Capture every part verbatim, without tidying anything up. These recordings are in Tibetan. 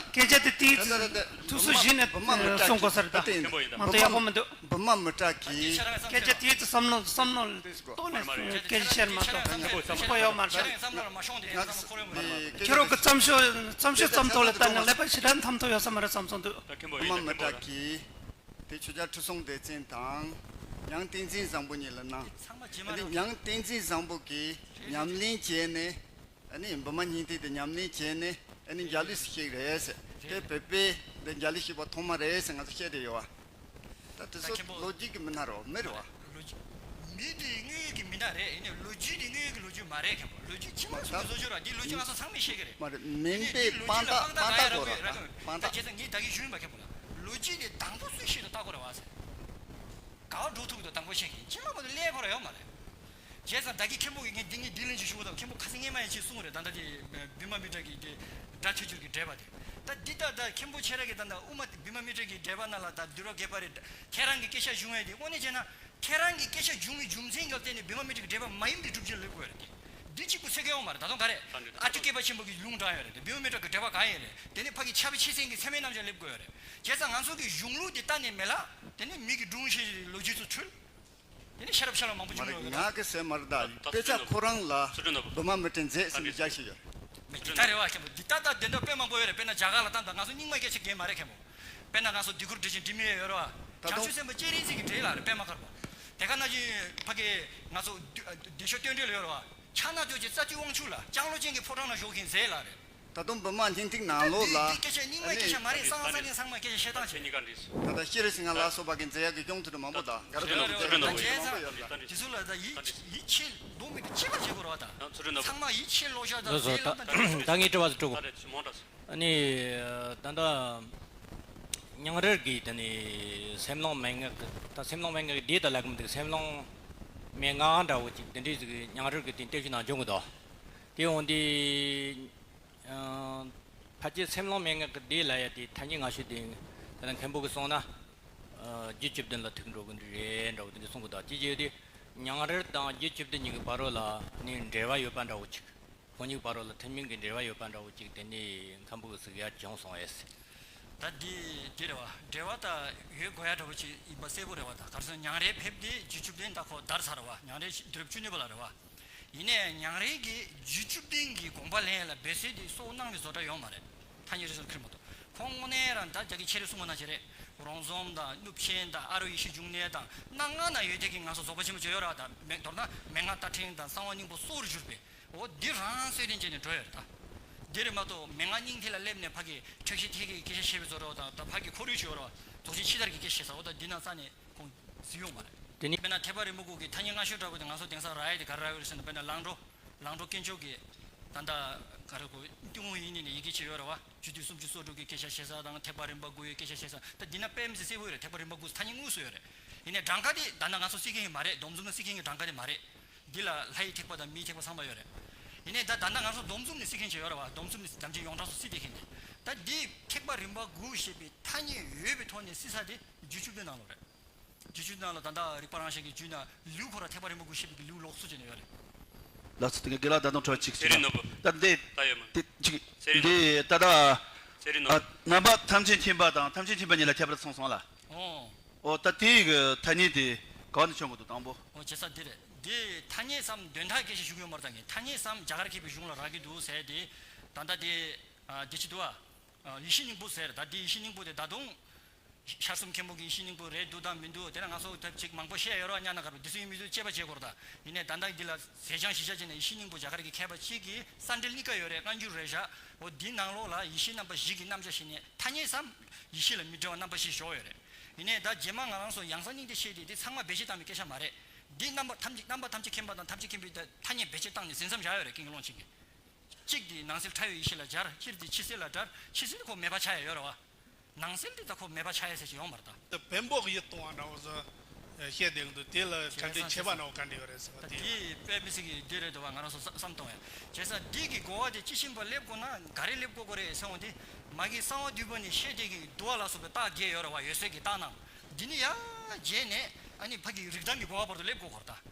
སྐད་ཆ་དེ་དེའི་ད་ད་ད་ད་ཐུགས་སུ་བཞེས་ནས་བུ་མ་མི་སྐྲག་གསུང་དགོས་ས་རེད་ད། དེ་མང་དུ་ཡག་པོ་མི་འདུག་བུ་མ་མི་སྐྲག་གི་སྐད་ཆ་དེའི་ཚེ་བསམ་བློ་བསམ་བློ་གཏོང་ནས་སྐད་ཆ་བཤད་མ་གཏོང་ཁོ་ཡོད་མ་རེད། ང་ཚོ་ཁྱེད་རང་གི་བརྩམས་ཆོས་བརྩམས་ཆོས་བརྩམས་ཐོག་ལ་ལྟ་ན་ཀླད་པ་ཞེ་དྲག་འཐམ་ཐོག་ཡོད་ས་མ་རེད་བསམ་སོང་འདུག་བུ་མ་མི་སྐྲག་གི་དེ་ཆོས་རྒྱལ་ཁྲི་སྲོང་ལྡེ་བཙན་དང་ཉང་བསྟན་འཛིན་བཟང་པོ་གཉིས་ལ་གནང་། ཨ་ནི་ཉང་བསྟན་འཛིན་བཟང་པོ་གིས་ཉམས་ལེན་བྱས་ནས། ཨ་ནི་བུ་མ་སྙིང་ཐིག་དེ་ཉམས་ལེན་བྱས་ནས་ཨ་ནི་འཇའ་ལུས་སུ་གཤེགས་རེད་ཟེར། དེ་བོད་པས་འདི་འཇའ་ལུས་གཤེགས་པ་ཐོག་མ་རེད་ཟེར་ང་ཚོ་བཤད་བསྡད་ཡོད་བ། ད་དེ་ཚོ་ལོ་རྒྱུས་ཀྱི་མི་སྣ་རེད་བ། མི་རེད་བ། ལོ་རྒྱུས། མི་དེ་དངོས་ཡོད་ཀྱི་མི་སྣ་རེད། ཡིན་ནའི་ལོ་རྒྱུས་དེ་དངོས་ཡོད་ཀྱི་ལོ་རྒྱུས་མ་རེད་མཁན་པོ། ལོ་རྒྱུས་ཕྱི་མ་ཚོ་གི་བཟོ་བཅོས་ར་འདི་ལོ་རྒྱུས་ང་ཚོ་ཚང་མས་ཤེས་ཀྱི་རེད། མ་རེད། མིན་པས་དཔང་རྟགས་དཔང་རྟགས་དགོས་ར་ད་དཔང་རྟགས། བྱས་ཙང་ངས་ད་གིན་ཞུས་པ་མཁན་པོ་ལ་ལོ་རྒྱུས་དེ་དང་པོ་སུས་ཤེས་དང་ལྟ་དགོས་རེད་བ་ཟེར། ག་བ་འགྲོ་ཐུབ་ཀྱི་འདུག་དང་པོ་ཤེས་ཀྱི་ཕྱི་མ་མ་གཏོགས་ཀླད་ཁོ་ར་ཡོད་མ་རེད། བྱས་ཙང་ད་གིན་མཁན་པོ་གིས་ངས་འདི་ངས་འདི་ལན་ཅིག་ཞུ་བ་དང་མཁན་པོ་ཁ་སང་སྔས་མ་ཡང་ཅིག་གསུངས་རེད། ད་ལྟ་དེ་བི་མ་མི་ཏྲ་གི་དེ་སྒྲ་ཆེ་ཆུང་གི་འགྲེལ་པ་དེ། ད་འདི་ལྟ་ད་མཁན་པོ་ཁྱེད་རང་གིས་ད་ལྟ་དབུ་མ་བི་མ་མི་ཏྲ་གི་འགྲེལ་པ་ནང་ལ་ད་འདུལ་བ་དགེ་བ་རེད། ཁྱེད་རང་གི་སྐད་ཆ་བྱུང་ཡས་དེ་དངོས་གནས་བྱས་ན་ཁྱེད་རང་གི་སྐད་ཆ་བྱུང་བའི་རྒྱུ་མཚན་གྱིས་བརྟེན་ནས་བི་མ་མི་ཏྲ་གི་འགྲེལ་པ་མ་ཡིན་པའི་སྒྲུབ་བྱེད་ལ་སླེབས་དགོས་རེད་དེ། འདི་གཅིག་པུ་ཚོད་སྐལ་ཡོད་མ་རེད། ད་དུང་ག་རེད། ཨ་ཏི་སྐྱེས་པ་ཆེན་པོ་གི་ལུང་དྲངས་ཡོད་རེད་དེ། བི་མ་མི་ཏྲ་གི་འགྲེལ་པ་གང་ཡིན་རེད། དེ་ནས་ཕ་གི་ཕྱྭ་པའི་ཆོས་སེང་གི་ཚད་མའི་རྣམ་གཞག་སླེབས་དགོས་ཡོད་རེད། བྱས་ཙང་ང་ཚོ་གི་གཞུང་ལུགས་འདི་ལྟ་ནས་མེད་ལ། དེ་ནི་མི་གི་སྒྲུང་བཤད་ལོ་རྒྱུས་ཚོ་འཁྲུལ། དེ་ནི་ཤེས་རབ་ཤར་བ་མང་པོ་མ་བྱུང་རེད། ཡོད་ང་རེད། གི་ཟེར་མ་རེད་ད། དཔེ་ཆ་ཁོ་རང་ལ་བུ་མ་མི་ཏྲ་མཛད་ཟེར་ནས་རྒྱག་ཤེས་ཡོད། མི་འདི་ལྟ་རེད་བ་མཁན་པོ། འདི་ལྟ་ད་དེ་འདྲ་དཔེ་མང་པོ་ཡོད་རེད། དཔེར་ན་རྒྱ་གར་ལ་ད་ད་ང་ཚོ་རྙིང་མ་སྐད་ཆ་རྒན་མ་རེད་མཁན་པོ། དཔེར་ན་ང་ཚོ་དུས་འཁོར་འགྲེལ་ཆེན་དྲི་མེད་ཡོད་རེད་བ། ད་བྱང་དུང་ཆུབ་སེམས་དཔའ་སྤྱན་རས་གཟིགས་ཀྱི་འགྲེལ་ལ་རེད། དཔེ་མ་དཀར་པོ། དེ་ག་ནང་བཞིན་ཕ་གི་ང་ཚོ་བདེ་མཆོག་བསྟན་འགྲོ་ལ་ཡོད་རེད་བ། ཕྱག་ན་ལྕོགས་ཀྱི་རྩ་བཅུའི་དབང་ཕྱུག་ལ་སྐྱབས་ལོ་ཅན་གྱི་ཕོ་བྲང་ན་བཞུགས་མཁན་མཛད་ལ་རེད། ད་དུང་བུ་མ་སྙིང་ཐིག་ནང་ལོགས་ལ་འདི་འདི་སྐད་ཆ་རྙིང་མའི་སྐད་ཆ་མ་རེད། གསང་བ་གསར་རྙིང་ཚང་མའི་སྐད་ཆ་བཤད་སྟངས་བྱེད། ད་ལྟ་ཤེས་རབ་ཟིང་ང་ལ་སོགས་པ་གི་མཛད་ཡག་གི་སྐྱོང་ཐུབ་ནི་མང་པོ་དང་། ག་རེ་ད་ད་ད་ད་ད་དེ་ཚོ་ལ་ད་ཡིད་ཡིད་ཆེས་ལོ་མི་དུ་ཅི་བ་བྱེད་དགོས་རེད་བ་ད། ཚང་མ་ཡིད་ཆེས་ལོ་ཤ་ད་ལོ་ཟེར་ལོ་ད་ད་ངས་དྲི་བ་ཟིག་དྲི་གོ། ཨ་ནི། ད་ལྟ་ཉང་རལ་གྱི་དེ་ནི་སེམས་ལོང་མན་ངག་གི་ད་སེམས་ལོང་མན་ངག་གི་འདི་ད་ལབ་གི་མི་འདུག་སེམས་ལོང་མན་ངག་འདྲ་བོ་ཅིག་དེ་འདྲའི་ཟིག་ཉང་རལ་གྱི་དེ་བསྟན་བཅོས་ནང་འབྱུང་གི་འདུག་དེ་འོང་དུས། ཨ། ཕལ་ཆེར་སེམས་ལོང་མན་ངག་གི་སྡེ་ལ་ཡ་དེ་ཐ་སྙད་ལྔ་བཅུ་དེ་ད་ལྟ་མཁན་པོ་གིས་གསུངས་ན། ཨ། རྒྱུད་བཅུ་བདུན་ལ་ཐུག་འགྲོ་གི་རེད་འདྲ་བོ་དེ་འདྲ་གསུང་གི་འདུག་ཅི་བྱས་ཏེ་ཉང་རལ་དང་རྒྱུད་བཅུ་བདུན་གཉིས་ཀྱི་བར་རོ་ལ་ནི་འབྲེལ་བ་ཡོད་པ་འདྲ་བོ་ཅིག་ཁོང་གཉིས་བར་རོ་ལ་ཐུན་མིན་གྱི་འབྲེལ་བ་ཡོད་པ་འདྲ་བོ་ཅིག་དེ་ནི་མཁན་པོ་གིས་གཟིགས་ཡ་བྱུང་སོང་ཨེ། ད་འདི་འདི་རེད་བ། འབྲེལ་བ་ད་ཡོད་དགོས་ཡ་འདྲ་བོ་ཅིག་ཡིན་པ་གསལ་པོ་རེད་བ། ད་ག་རེ་ཟེར་ན་ཉང་རལ་ཕེབས་དེ་རྒྱུད་བཅུ་བདུན་ད་ཁོ་དར་ཚར་བ། ཉང་རལ་དུས་རབས་བཅུ་གཉིས་པ་ལ་རེད་བ། ཡིན་ནའི་ཉང་རལ་གྱིས་རྒྱུད་བཅུ་བདུན་གྱི་དགོངས་པ་ལེན་ཡ་ལ་འབད་སྲོལ་དེ་གཙོ་བོ་གནང་བའི་བཟོ་གྲྭ་ཡོད་མ་རེད། ཐ་སྙད་རེ་ཟུང་ཁྱེར་མ་གཏོགས། ཁོང་དངོས་གནས་རང་ད་རྒྱ་གི་ཆེ་རིགས་གསུང་བ་ནང་བཞིན་རེད། རོང་ཟོམ་དང་གནུབས་ཆེན་དང་ཨ་རོ་ཡེ་ཤེས་འབྱུང་གནས་དང་གནའ་སྔ་ན་ཡོད་དེ་གི་ང་ཚོ་རྫོགས་པ་ཆེན་པོ་བརྗོད་ཡོད་ར། ད་མེ་མདོར་ན་མན་ངག་རྟ་ཕྲེང་དང་གསང་བ་སྙིང་པོ་སོགས་རུ་གྱུར་པའི་འོ་འདི་རང་སྲོལ་རྟེན་བྱས་ནས་འགྲོ་ཡོད་རེད་ད། འདི་རེད་མ་གཏོགས་མན་ངག་སྙིང་ཐིག་ལ་སླེབས་ནས་ཕ་གི་ཕྲད་བཞི་ཐེག་གི་སྐད་ཆ་བཤད་པའི་བཟོ་འདྲ་བ་དང་། ད་ཕ་གི་ཁོར་ཡུག་ཅིག་ཡོད་རེད་བ། རྫོགས་ཆེན་ཕྱི་དར་གྱི་སྐད་ཆ་བཤད་ས་འོ་ད་འདི་ན་རྩ་ནས་ཁོང་གཟིགས་ཡོང་མ་རེད། དེ་ནི་དཔེར་ན་ཐེག་པ་རིམ་པ་དགུ་གི་ཐ་སྙད་ལྔ་བཅུ་འདྲ་པོ་དེ་ང་ཚོ་དེང་སང་རག་ཡས་དེ་ག་རེ་རག་ཡོད་རེད་ཟེར་ན། དཔེར་ན་ལང་གྲོ་ལང་གྲོ་དཀོན་མཆོག་གི་ད་ལྟ་ག་རེ་གོ་ཏུན་ཧོང་ཡིན་ནི་ནས་ཡི་གེ་ཅིག་ཡོད་རེད་བ། རྒྱུད་སྡེ་སུམ་ཅུ་སོ་དྲུག་གི་སྐད་ཆ་བཤད་ས་དང་ཐེག་པ་རིམ་པ་དགུ་ཡི་སྐད་ཆ་བཤད་ས། ད་འདི་ན་དཔེ་མི་སྲིད་གསལ་པོ་ཡོད་རེད། ཐེག་པ་རིམ་པ་དགུ་ཐ་སྙད་དངོས་སུ་ཡོད་རེད། ཡིན་ནའི་གྲངས་ཀ་དེ་ད་ལྟ་ང་ཚོ་སྲིད་མཁན་གྱི་མ་རེད། སྡོམ་བཟུང་ན་སྲིད་མཁན་གྱི་གྲངས་ཀ་དེ་མ་རེད། འདི་ལ་ལྷ་ཡི་ཐེག་པ་དང་མིའི་ཐེག་པ་ཚང་མ་ཡོད་རེད། ཡིན་ནའི་ད་ད་ལྟ་ང་ཚོ་སྡོམ་བཟུང་ནས་སྲིད་མཁན་ཅིག་ཡོད་རེད་བ། སྡོམ་བཟུང་ནས་དམ་ཅན་ཡོངས་གྲགས་སུ་སྲིད་བསྡད་མཁན་དེ། ད་འདི་ཐེག་པ་རིམ་པ་དགུ་ཞེས་པའི་ཐ་སྙད་ཡོད་པའི་ཐོག་ནས་སྲིད་ས་དེ་རྒྱུད་བཅུ་བདུན་ནང་ལོགས་རེད། རྒྱུད་བཅུ་བདུན་ནང་ལ་ད་ལྟ་རིག་པ་རང་བཞིན་གྱི་རྒྱུད་ན་ལེའུ་ཁོ་ར་ཐེག་པ་རིམ་པ་དགུ་ཞེས་པའི་ལེའུ་ལོགས་སུ་བྱས་ནས་ཡོད་རེད། ལགས་སོ། དེ་ག་དགེ་ལགས་ད་དུང་དྲི་བ་གཅིག་ཟེར་ཞུ་ན། ནོར་བུ། ད་འདི་ད་ཡོད་མ། དེ་གཅིག་ཟེར་ནོར་འདི་ད་ལྟ་ཟེར་ནོར་ཨ་བུ། རྣམ་པ་ཐམས་ཅད་མཁྱེན་པ་དང་ཐམས་ཅད་མཁྱེན་པ་གཉིས་ལ་ཁྱད་པར་སོང་སོང་ལ། ཨོ། ཨོ་ད་དེ་གི་ཐ་སྙད་དེ་ག་ནས་བྱུང་གི་འདུག་དང་པོ། ཨོ་བྱས་ཙང་འདི་རེད། འདི་ཐ་སྙད་སམ་དོན་དག་སྐད་ཆ་ཞུ་གི་ཡོད་མ་རེད། ད་ངས་ཐ་སྙད་སམ་རྒྱ་གར་མཁས་པའི་གཞུང་ལ་རག་གི་འདུག་ཟེར་དེ། ད་ལྟ་དེ་ཨ་འདི་ཅི་འདུག་ཨ། ཨ་ཡེ་ཤེས་སྙིང་པོ་ཟེར། ད་འདི་ཡེ་ཤེས་སྙིང་པོ་དེ་ད་དུང་ཤར་གསུམ་མཁན་པོ་གི་ཡེ་ཤེས་སྙིང་པོ་རེད་འདུག་དང་མི་འདུག་དེ་ན་ང་ཚོ་ད་ཅིག་མང་པོ་བཤད་ཡོད་རེད་བ། ཉ་ན་གར་པོ་འདི་ཚོ་ཡིན་མི་འདུག་དཔྱད་པ་བྱེད་དགོས་རེད་ད། ཡིན་ནའི་ད་ལྟ་འདི་ལ་ཟས་སྦྱང་གཞིར་བཞག་བྱས་ན་ཡེ་ཤེས་སྙིང་པོ་རྒྱ་གར་གྱི་མཁས་པ་གཅིག་གིས་ས་འབྲེལ་གཉིས་ཀ་ཡོད་རེད། སྔ་འགྱུར་རེད་བཞག་འོ་འདི་ནང་ལོགས་ལ་ཡེ་ཤེས་རྣམ་པ་བཞི་གི་རྣམ་གཞག་བྱས་ནས་ཐ་སྙད་སམ་ཡེ་ཤེས་ལ་མི་འབྲལ་བ་རྣམ་པ་བཞི་ཞོག་ཡོད་རེད། ཡིན་ནའི་ད་རྗེས་མ་ང་རང་ཚོ་ཡང་གསང་སྙིང་ཐིག་བཤད་དེ་འདི་ཚང་མ་བེད་སྤྱོད་བཏང་བའི་སྐད་ཆ་མ་རེད། འདི་རྣམ་པ་ཐམས་ཅད་རྣམ་པ་ཐམས་ཅད་མཁྱེན་པ་དང་ཐམས་ཅད་མཁྱེན་པའི་ཐ་སྙད་བེད་སྤྱོད་བཏང་ནས་ཟིན་མཚམས་བཞག་ཡོད་རེད། ཀུན་གྱི་བློ་ཅན་གྱིས། གཅིག་དེ་ནང་གསེས་ཕྲ་བའི་ཡེ་ཤེས་ལ་སྦྱར། སྤྱིར་དེ་ཕྱི་གསལ་ལ་སྦྱར། ཕྱི་གསལ་ཁོ་མེད་པ་ཆགས་ཡ་ཡོད་རེད་བ། ནང་གསེས་དེ་ད་ཁོ་མེད་པ་ཆགས་ཡ་ཟེར་གྱི་ཡོད་མ་རེད་ད། བེམ་པོ་གི་ཡིད་གཏོང་བ་འདྲ་བོ་བཟོ་བཤད་བསྡད་ཀྱི་འདུག་དེ་ལ་ག་འདྲའི་ཁྱད་པར་འདྲ་བོ་ག་འདྲ་ཡོད་རེད་ཟེར་བ་དེ། ད་དེ་དཔེ་མི་སྲིད་ཀྱི་འདི་རེད་འདུག་བ། ང་རང་ཚོ་བསམ་བསམ་གཏོང་ཡ། བྱས་ཙང་འདི་གི་གོ་བ་དེ་ཇི་བཞིན་པ་སླེབས་དགོས་ན་ག་རེ་སླེབས་དགོས་ཀྱི་རེད་ཟེར་འོང་དེ། མ་གི་གསང་བ་འདུས་པ་ནས་ཤེས་བདེ་གི་འདུལ་བ་ལ་སོགས་པའི་རྟགས་བརྒྱད་ཡོད་རེད་བ། འོད་གསལ་གྱི་རྟགས་རྣམས་འདི་ནི་ཡར་བརྒྱད་ནས་ཨ་ནི་ཕ་གི་རིགས་གདངས་ཀྱི་གོ་བ་བར་དུ་སླེབས་དགོས་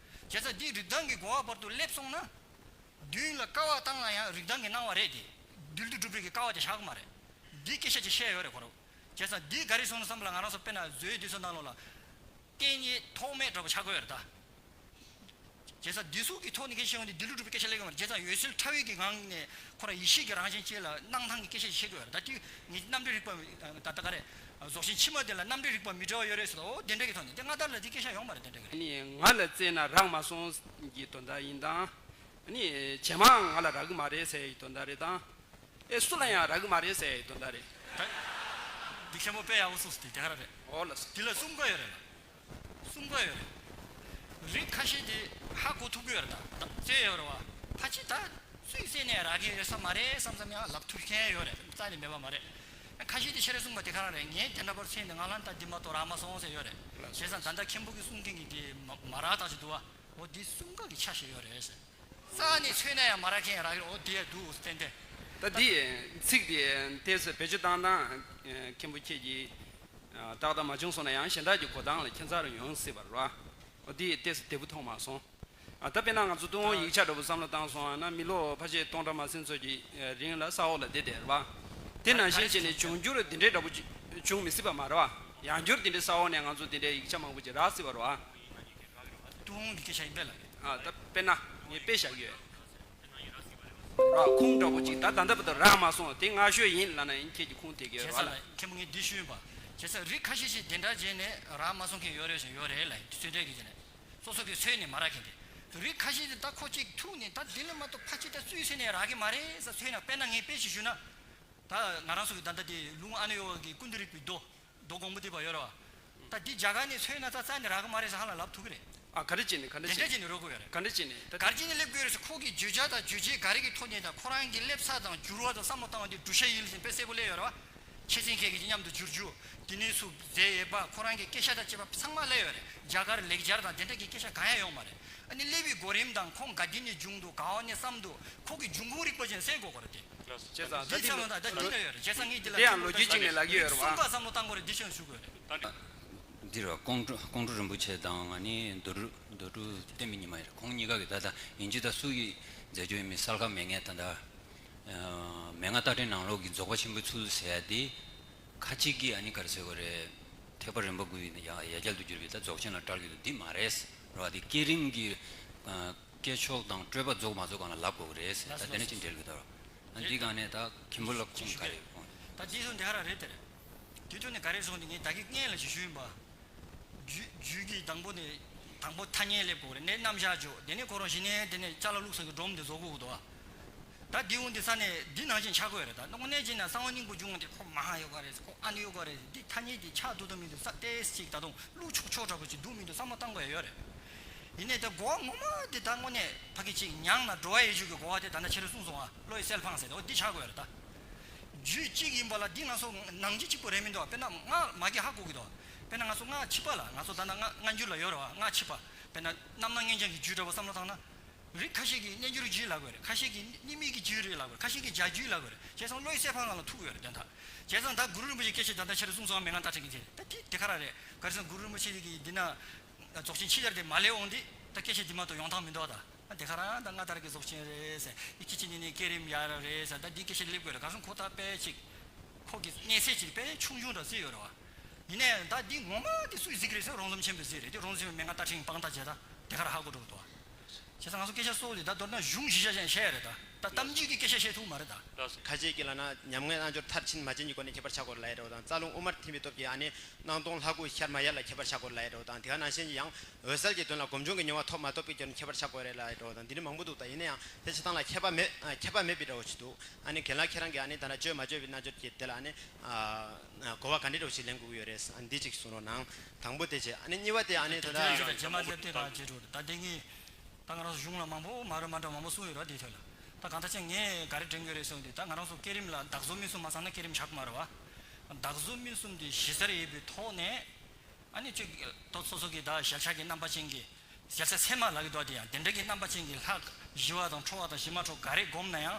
ཀྱི་རེད་ད། བྱས་ཙང་འདི་རིགས་གདངས་ཀྱི་གོ་བ་བར་དུ་སླེབས་སོང་ན། མདུན་ལ་ཀ་བ་བཏང་ན་ཡང་རིགས་གདངས་ཀྱི་སྣང་བ་རེད་དེ། རྡུལ་དུ་གྲུབ་པའི་གི་ཀ་བ་དེ་བཞག་གི་མ་རེད། འདི་སྐད་ཆ་ཅིག་བཤད་ཡོད་རེད་ཁོ་རང་། བྱས་ཙང་འདི་ག་རེ་སོང་ན་བསམ་ལ་ང་རང་ཚོ་དཔེར་ན་མཛོད་འདི་ཚོ་ནང་ལོགས་ལ་སྐད་གཉིས་ཐོགས་མེད་འདྲ་པོ་ཆགས་ཀྱི་ཡོད་རེད་ད། བྱས་ཙང་འདི་ཚོ་གི་ཐོག་ནས་སྐད་ཆ་བཤད་ཡོང་དུས་འདི་ལུགས་འགྲུབ་པའི་སྐད་ཆ་སླེབས་ཀྱི་མ་རེད། བྱས་ཙང་འོད་གསལ་ཕྲ་བའི་གི་ངང་ནས་ཁོ་རང་ཡེ་ཤེས་ཀྱི་རང་བཞིན་ཅན་ལ་སྣང་སྟངས་ཀྱི་སྐད་ཆ་ཞིག་བཤད་ཀྱི་ཡོད་རེད་ད། དེ་ངས་རྣམ་འགྲེལ་རིག་པ་ད་ལྟ་ག་རེ། རྫོགས་ཆེན་ཕྱི་མ་དེ་ལ་རྣམ་འགྲེལ་རིག་པ་མི་འདྲ་བ་ཡོད་རེད་ཟེར། འོ་དེ་འདྲ་གི་ཐོག་ནས་དེ་སྔ་དར་ལ་དེ་སྐད་ཆ་ཡོང་མ་རེད། དེ་འདྲ་གི་རེད། ནི་ང་ལ་བཙལ་ན་རག་མ་སོང་གི་དོན་དག་ཡིན་དང་། ནི་རྗེས་མའང་ང་ལ་རག་གི་མ་རེད་ཟེར་ཡི་དོན་དག་རེད་དང་། ཨེ་སུ་ལ་ཡང་རག་གི་མ་རེད་ཟེར་ཡི་དོན་དག་རེད། ད་འདི་མཁན་པོ་དཔེ་ཡག་པོ་གསུངས་སོང་། དེ་དེ་ག་ར་རེད། འོ་ལགས་སོ། དེ་ལ་གསུམ་ཀ་ཡོད་རེད་ལ། གསུམ་ཀ་ཡོད་རེད། རིགས་ཁ་ཤས་དེ་ཧ་གོ་ཐུབ་ཀྱི་ཡོད་རེད། ད་ད་རྩོད་ཡོད་རེད་བ། ཕལ་ཆེར་ད་སུས་བསད་ནས་རག་གི་ཡོད་ས་མ་རེད་བསམ་བསམ་ཡང་ལབ་ཐུབ་མཁན་ཡོད་རེད། རྩ་ནས་མེད་པ་མ་རེད། ཁ་ཤས་དེ་ཤེར་གསུངས་པ་དེ་ག་རང་རེད། ངས་དེ་འདྲ་པར་བསད་ནས་ང་ལ་ད་འདི་མ་གཏོགས་རག་མ་སོང་ཟེར་ཡོད་རེད། བྱས་ཙང་ད་ལྟ་མཁན་པོ་གིས་གསུང་མཁན་གྱི་དེ་མ་མ་རག་ཐག་ཆོད་འདུག་བ། འོ་འདི་གསུམ་ཀ་གི་ཆ་ཤས་ཡོད་རེད་ཟེར། རྩ་ནས་འཚོལ་ན་ཡང་མ་རག་མཁན་རག་གི་རེད། འོ་དེ་ཡང་འདུག་ཏན་ཏན། ད་འདི་ཚིག་དེ་ཏོག་ཙམ་བེད་སྤྱོད་བཏང་ན་མཁན་པོ་ཁྱེད་ཀྱིས་ཏག་ཏག་མ་བྱུང་སོང་ན་ཡང་གཞན་དག་གི་གོ་སྟངས་ལ་ཁྱད་མཚར་ཡོང་སྲིད་པ་རེད་བ། འོ་འདི་ཏོག་ཙམ་བདེ་པོ་མཐོང་མ་སོང་། ཨ་ད་དཔེར་ན་ང་ཚོ་ཏུན་ཧོང་ཡིག་ཆ་འདྲ་པོ་བསམ་བློ་བཏང་སོང་ན་མི་ལོ་ཕལ་ཆེར་སྟོང་ཕྲག་མ་ཟིན་ཙམ་གྱི་རིང་ལ་ས་འོག་ལ་བསྡད་བསྡད་རེད་བ། དེ་ནང་བཞིན་བྱས་ནས་འབྱུང་འགྱུར་འདི་འདྲའི་འདྲ་པོ་ཅིག་བྱུང་མི་སྲིད་པ་མ་རེད་བ། ཡང་བསྐྱར་འདི་འདྲའི་ས་འོག་ནས་ང་ཚོ་འདི་འདྲའི་ཡིག་ཆ་མང་པོ་ཅིག་རག་སྲིད་པ་རེད་བ། ཏུན་ཧོང་གི་སྐད་ཆ་ཡིན་པས་ལགས། ཨ་ད་དཔེར་ན་ངས་དཔེ་བཞག་གི་ཡོད། ར་ཁུངས་འདྲ་པོ་ཅིག་ད་ད་ལྟ་བར་དུ་རག་མ་སོང་། དེ་སྔ་ཤོས་ཡིན་ལབ་ན་ཡིན། ཁྱེད་ཀྱི་ཁུངས་དེ་ག་རེད་བ་ལགས། མཁན་པོ་ངས་འདི་ཞུས་ཡིན་པ། བྱས་ཙང་རིགས་ཁ་ཤས་ཤིག་དེ་འདྲ་བྱས་ནས་རག་མ་སོང་མཁན་ཡོད་རེད་ཟེར། ཡོད་རེད་ལབ་ཡིན། ཚོད་ལྟ་གི་བྱས་ནས་སོ་སོ་གིས་འཚོལ་ནས་མ་རག་མཁན་དེ། རིགས་ཁ་ཤས་དེ་ད་ཁོ་གཅིག་ཐུག་ནས་ད་དེ་ལས་མ་གཏོགས་ཕལ་ཆེར་ད་སུས་འཚོལ་ནས་རག་གི་མ་རེད་ཟེར། འཚོལ་ན་དཔེར་ན་ངས་དཔེ་ཞིག་ཞུས་ན། ད་ང་རང་ཚོ་གི་ད་ལྟ་དེ་ལུང་ཨ་ནེ་ཡོ་ག་གི་ཀུན་ཏུ་རིག་པའི་མདོ། མདོ་སྒོམ་པོ་བསྡུས་པ་ཡོད་རེད་བ། ད་འདི་རྒྱ་གར་ནས་འཚོལ་ན་ད་རྩ་ནས་རག་གི་མ་རེད་ཟེར་ཧ་ལམ་ལབ་ཐུབ་ཀྱི་རེད། ཨ་ག་རེ་བྱས་ནས་ག་འདྲ་དེ་འདྲ་བྱས་ནས་རོལ་དགོས་ཡོད་རེད། ག་འདྲ་བྱས་ནས་ད་ག་རེ་བྱས་ནས་སླེབས་དགོས་རེད་ཟེར། ཁོ་གི་བརྗོད་བྱ་དང་རྗོད་བྱེད་ག་རེ་གི་ཐོག་ནས་དང་ཁོ་རང་གི་སླེབས་ས་དང་འགྱུར་བ་དང་བསམ་བློ་བཏང་བ་འདི་བསྡུར་བྱ་ཡིན་ཟེར་དཔེ་གསལ་པོ་སླེབས་ཡོད་རེད་བ། ཆེ་ཚན་ཁག་གི་མཉམ་དུ་བསྒྱུར་རྒྱུ། དེ་ནས་སུ་མཛད་ཡོད་པ། ཁོ་རང་གི་སྐད་ཆ་དང་བཅས་པ་ཚང་མ་སླེབས་ཡོད་རེད། རྒྱ་གར་ལེགས་སྦྱར་དང་དེ་འདྲ་གི་སྐད་ཆ་གང་ཡང་ཡོད་མ་རེད། ཨ་ནི་སླེབས་པའི་གོ་རིམ་དང་ཁོང་ག་དུས་ནས་བྱུང་འདུག་ག་བ་ནས་བརྩམས་འདུག་ཁོ་གི་འབྱུང་ཁུངས་རིག་པ་ཅན་གསལ་དགོས་ཀྱི་རེད་དེ། བྱས་ཙང་ད་འདི་ཚང་མ་ད་ད་འདི་ན་ཡོད་རེད། བྱས་ཙང་ངས་འདི་ལ་དེ་ཡང་ལོ་རྒྱུས་གཅིག་ནས་ལབ་ཀྱི་ཡོད་རེད་བ། གསུམ་ཀ་བསམ་བློ་བཏང་དགོས་རེད། འདི་ཆོས་ཞུ་དགོས་རེད། འདི་རུ་ཀོང་ཀྲུ་ཀོང་ཀྲུ་རིན་པོ་ཆེ་དང་ང་ནི་རྡོ་གྲུབ་རྡོ་གྲུབ་བསྟན་པའི་ཉི་མ་ཡིན་རེད། ཁོང་གཉིས་ཀ་གི་ད་ལྟ་ཡིན་གཅིག་ད་སུ་ཡིས་མཛད་རྒྱུ་ཡིན་མིན་གསལ་ཁ་མེད་མཁན། ད་ལྟ་མན་ངག་བརྡ་སྤྲོད་ནང་ལོགས་ཀྱི་རྫོགས་པ་ཆེན་པོའི་ཚུལ་ཟེར་ཡ་འདི་ཁ་ཅིག་གིས་ཨ་ནི་ག་རེ་ཟེར་དགོས་རེད། ཐེག་པ་རིམ་པ་དགུ་ཡི་ཡ་ཡ་གྱལ་དུ་གྱུར་པའི་ད་རྫོགས་ཆེན་ལ་བཀྲལ་གྱི་འདུག་འདི་མ་རེད་རོ། འདི་བསྐྱེད་རིམ་གྱི་ཨ་བསྐྱེད་ཆོག་དང་སྤྲོས་པ་རྫོགས་མ་རྫོགས་སྒང་ལ་ལབ་དགོས་ཀྱི་རེད་ཟེར། ད་དེ་ནས་ཅི་འབྲེལ་གྱི་འདུག་རོ། ཨ་འདི་སྒང་ནས་ད་མཁན་པོ་ལ་ཁུངས་ག་རེ་ཡོད་ཁུངས། ད་འདི་ཚོ་འདི་ག་རང་རེད་དེ་རེད། དེ་དུས་ནས་ག་རེ་སོང་དེ་ངས་ད་གིན་སྔོན་ལ་ཞིག་ཞུས་ཡིན་པ། རྒྱུད་རྒྱུད་ཀྱི་དང་པོ་ནས་དང་པོ་ཐ་སྙད་སླེབས་དགོས་རེད། ནས་རྣམ་གཞག་བརྗོད། དེ་ནས་ཁོ་རང་གཞི་ནས་དེ་ནས་ཅ་ལག་བླུགས་ས་གི་སྒྲོམ་དེ་བཟོ་དགོས་ཀྱི་འདུག་ཨ། ད་འདི་འོང་དེ་ས་ནས་འདི་ནང་བཞིན་ཆགས་ཀྱི་ཡོད་རེད། ད་དངོས་གནས་བྱས་ན་གསང་བ་སྙིང་པོ་འབྱུང་བ་དེ་ཁོ་མ་ཧཱ་ཡོ་ག་རེད། ཁོ་ཨ་ནུ་ཡོ་ག་རེད། འདི་ཐ་སྙད་དེ་ཆགས་འདུག་དང་མི་འདུག་ས་ཏེས་ཅིག་ད་དུང་བླུགས་ཆོག་ཆོག་འདྲ་པོ་ཅིག་འདུག་མི་འདུག་བསམ་བློ་བཏང་དགོས་ཡ་ཡོད་རེད། ཡིན་ནའི་ད་གོ་བ་ངོ་མ་དེ་ད་དངོས་གནས་ཕ་གི་ཅིག་མྱང་ན་འགྲོ་བ་ཡི་རྒྱུད་ཀྱི་གོ་བ་དེ་ད་ནི་ཁྱེད་རང་གསུངས་སོང་ཨ། བློ་ཡི་གསལ་འཕངས་ཟེར་ཏེ་འོ་འདི་ཆགས་དགོས་ཡ་རེད་ད། རྒྱུད་གཅིག་ཡིན་པ་ལ་འདི་ང་ཚོ་ནང་གཞི་གཅིག་པོ་རེད་མི་འདུག་དཔེར་ན་སྔགས་མ་གི་ཧ་གོ་གི་འདུག་དཔེར་ན་ང་ཚོ་སྔགས་ཕྱི་པ་ལ་ང་ཚོ་ད་ལྟ་སྔགས་སྔ་འགྱུར་ལ་ཡོད་རེད་བ། སྔགས་ཕྱི་པ། དཔེར་ན་རྣམ་སྣང་མངོན་བྱང་གི་རྒྱུད་འདྲ་པོ་བསམ་བློ་བཏང་ན། རིགས་ཁ་ཤས་ཀྱིས་རྣལ་འབྱོར་རྒྱུད་ལབ་དགོས་རེད། ཁ་ཤས་ཀྱིས་གཉིས་མེད་ཀྱི་རྒྱུད་རེད་ལབ་དགོས་རེད། ཁ་ཤས་ཀྱིས་བྱ་རྒྱུད་ལབ་དགོས་རེད། བྱས་ཙང་བློ་ཡི་གསལ་འཕངས་ལ་ཐུག་ཡོད་རེད། དོན་དག་བྱས་ཙང་ད་གུ་རུ་རིན་པོ་ཆེའི་སྐད་ཆ་ད་ལྟ་ཁྱེད་རང་གསུངས་སོང་བ། མན་ངག་བརྡ་སྤྲོད་ཀྱི་དེ་ད་དེ་དེ་ག་རང་རེད། ག་རེ་ཟེར་ན་གུ་རུ་རིན་པོ་ཆེ་གིས་འདི་ན་རྫོགས་ཆེན་ཕྱི་དར་དེ་མ་སླེབས་འོང་དུས་ད་སྐད་ཆ་འདི་མ་གཏོགས་ཡོང་སྟངས་མི་འདུག་ད་ད་དེ་ག་རང་ད་སྔ་དར་གྱི་རྫོགས་ཆེན་རེད་ཟེར། ཡི་གེ་གཅིག་ནས་ནི་བསྐྱེད་རིམ་ཡར་རེད་ཟེར། ད་འདི་སྐད་ཆ་སླེབས་དགོས་རེད། ག་རེ་ཟེར་ན་ཁོ་ད་དཔེ་ཅིག་ཁོ་གི་གནས་ཚད་ཅིག་དཔེ་ཆུང་ཆུང་འདྲ་བརྩི་ཡོད་རེད་བ། ཡིན་ནའི་ད་འདི་ངོ་མ་འདི་སུས་གཟིགས་རེད་ཟེར་རོང་ཟོམ་ཆེན་པོས་གཟིགས་རེད། དེ་རོང་ཟོམ་པའི་མན་ངག་བརྡ་སྤྲོད་དཔང་རྟགས་བྱས་ད་དེ་ག་རང་ཧ་གོ་འགྲོ་གི་འདུག་བྱས་ཙང་ང་ཚོ་སྐད་ཆ་གསོ་དེ་ད་མདོར་ན་གཞུང་གཞི་ཆ་ཅན་བཤད་ཡ་རེད། ད་ད་གཏམ་རྒྱུད་ཀྱི་སྐད་ཆ་བཤད་ཐུབ་མ་རེད་ད། ཁ་ཅིག་གིས་ལབ་ན་ཉམས་ལེན་རྣལ་འབྱོར་མཐར་ཕྱིན་མ་ཕྱིན་གྱི་སྒོ་ནས་ཁྱད་པར་ཆགས་དགོས་རེད་ལབ་ཡ་འདྲ་བོ་དང་། རྩ་རླུང་དབུ་མར་ཐིམ་པའི་སྟོབས་ཀྱིས་ཨ་ནི་སྣང་སྟོང་ལྷ་སྐུ་ཤར་མ་ཡལ་ལ་ཁྱད་པར་ཆགས་དགོས་རེད་ལབ་ཡ་འདྲ་བོ་དང་། དེ་ག་ནང་བཞིན་གྱི་ཡང་འོད་གསལ་གྱི་དོན་ལ་སྒོམ་བྱུང་གི་མྱོང་བ་ཐོབ་མ་ཐོབ་ཀྱི་སྐྱོན་ནས་ཁྱད་པར་ཆགས་དགོས་རེད་ལབ་ཡ་འདྲ་བོ་དང་། འདི་ནི་མང་པོ་འདུག་ད་ཡིན་ན་ཡང་དེ་བྱེད་སྟངས་ལ་ཁྱད་པར་མེད་ཁྱད་པར་མེད་པའི་འདྲ་བོ་ཞིག་འདུག་ཨ་ནི་རྒན་ལགས་ཁྱེད་རང་གིས་ཨ་ནི་ད་ལྟ་བརྗོད་མ་བརྗོད་པའི་རྣལ་འབྱོར་གྱི་དེ་ལ་ཨ་ནི་ཨ་གོ་བ་ག་འདྲ་འདྲ་བོ་ཞིག་ལེན་དགོས་ཀྱི་ཡོད་རེད། ཨ་ནི་འདི་གཅིག་གསུང་རོགས་གནང་། དང་པོ་དེ་བྱས། ཨ་ནི་གཉིས་པ་དེ་ཨ་ནི་ད་ད་ལྟ་རྗེས་མ་སླེབས་དུས་ང་བརྗེད་འགྲོ་རེད། ད་དེ་ངས་ད་ང་རང་ཚོ་གཞུང་ལ་མང་པོ་མ་རེད་མ་འདྲ་མང་པོ་གསུངས་ཡོད་རེད་དེའི་ཐད་ལ། ད་གང་ལྟར་ཅིག་ངས་ག་རེ་དྲན་གྱི་ཡོད་རེད་ཟེར་བ་དེ་ད་ང་རང་ཚོ་བསྐྱེད་རིམ་ལ་བདག་བཟོ་མིན་གསུམ་མ་ཚང་ན་བསྐྱེད་རིམ་ཆགས་ཀྱི་མ་རེད་བ། བདག་བཟོ་མིན་གསུམ་དེ་གཞི་རྩར་ཡོད་པའི་ཐོག་ནས། ཨ་ནི་ཅིག་ད་སོ་སོ་གི་ད་གཞལ་བྱ་གི་རྣམ་པ་ཅན་གྱི་གཞལ་བྱ་ཚད་མ་ལབ་ཀྱི་འདུག་དེ་ཡང་དེ་འདྲ་གི་རྣམ་པ་ཅན་གྱི་ལྷ་ཞི་བ་དང་ཁྲོ་བ་དང་ཞི་མ་ཁྲོ་ག་རེ་བསྒོམས་ན་ཡང་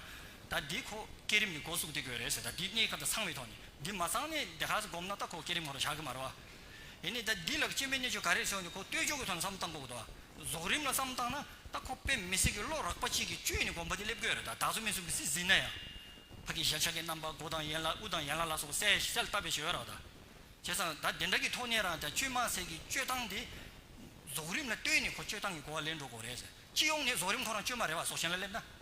ད་འདི་ཁོ་བསྐྱེད་རིམ་གྱི་འགོ་བཙུགས་བསྡད་ཀྱི་ཡོད་རེད་ཟེར། ད་འདི་གནས་སྐབས་དང་ཚང་བའི་ཐོག་ནས་འདི་མ་ཚང་ནས་དེ་ག་ཚོད་བསྒོམས་ན་ད་ཁོ་བསྐྱེད་རིམ་ཁོ་རང་ཆགས་ཀྱི་མ་རེད་བ། ཡིན་ནའི་ད་འདི་ལ་སྐྱོན་མེད་རྣལ་འབྱོར་ག་རེ་ཟེར་བ་ནི་ཁོ་ལྟོས་འཇོག་གི་ཐོག་ནས་བསམ་བློ་བཏང་དགོས་ཀྱི་འདུག་བ། རྫོགས་རིམ་ལ་བསམ་བློ་བཏང་ན་ད་ཁོ་དཔེ་མི་སྲིད་ཀྱི་བློ་རགས་པ་གཅིག་གིས་བཅོས་ནས་སྒོམ་པ་དེ་སླེབས་ཀྱི་ཡོད་རེད། ད་བདག་བཟོ་མིན་གསུམ་གྱི་སྲིད་ཟིན་ན་ཡང་། ཕ་གི་ཞལ་ཆགས་ཀྱི་རྣམ་པ་མགོ་དང་ཡན་ལག་དབུ་དང་ཡན་ལག་ལ་སོགས་གསལ་གསལ་བཏབ་པའི་ཞུ་ཡ་ར་ད། བྱས་ཙང་ད་དེ་འདྲ་གི་ཐོག་ནས་རང་ད་བཅོས་མ་ཟེར་གི་བཅོས་སྟངས་དེ་རྫོགས་རིམ་ལ་ལྟོས་ནས་ཁོ་བཅོས་སྟངས་ཀྱི་གོ་བ་ལེན་འགྲོ་དགོས་རེད་ཟེར། སྤྱི་ཡོངས་ནས་རྫོགས་རིམ་ཁོ་རང་བཅོས་མ་རེད་བ། རྫོགས་ཆེན་ལ་སླེབས་ན།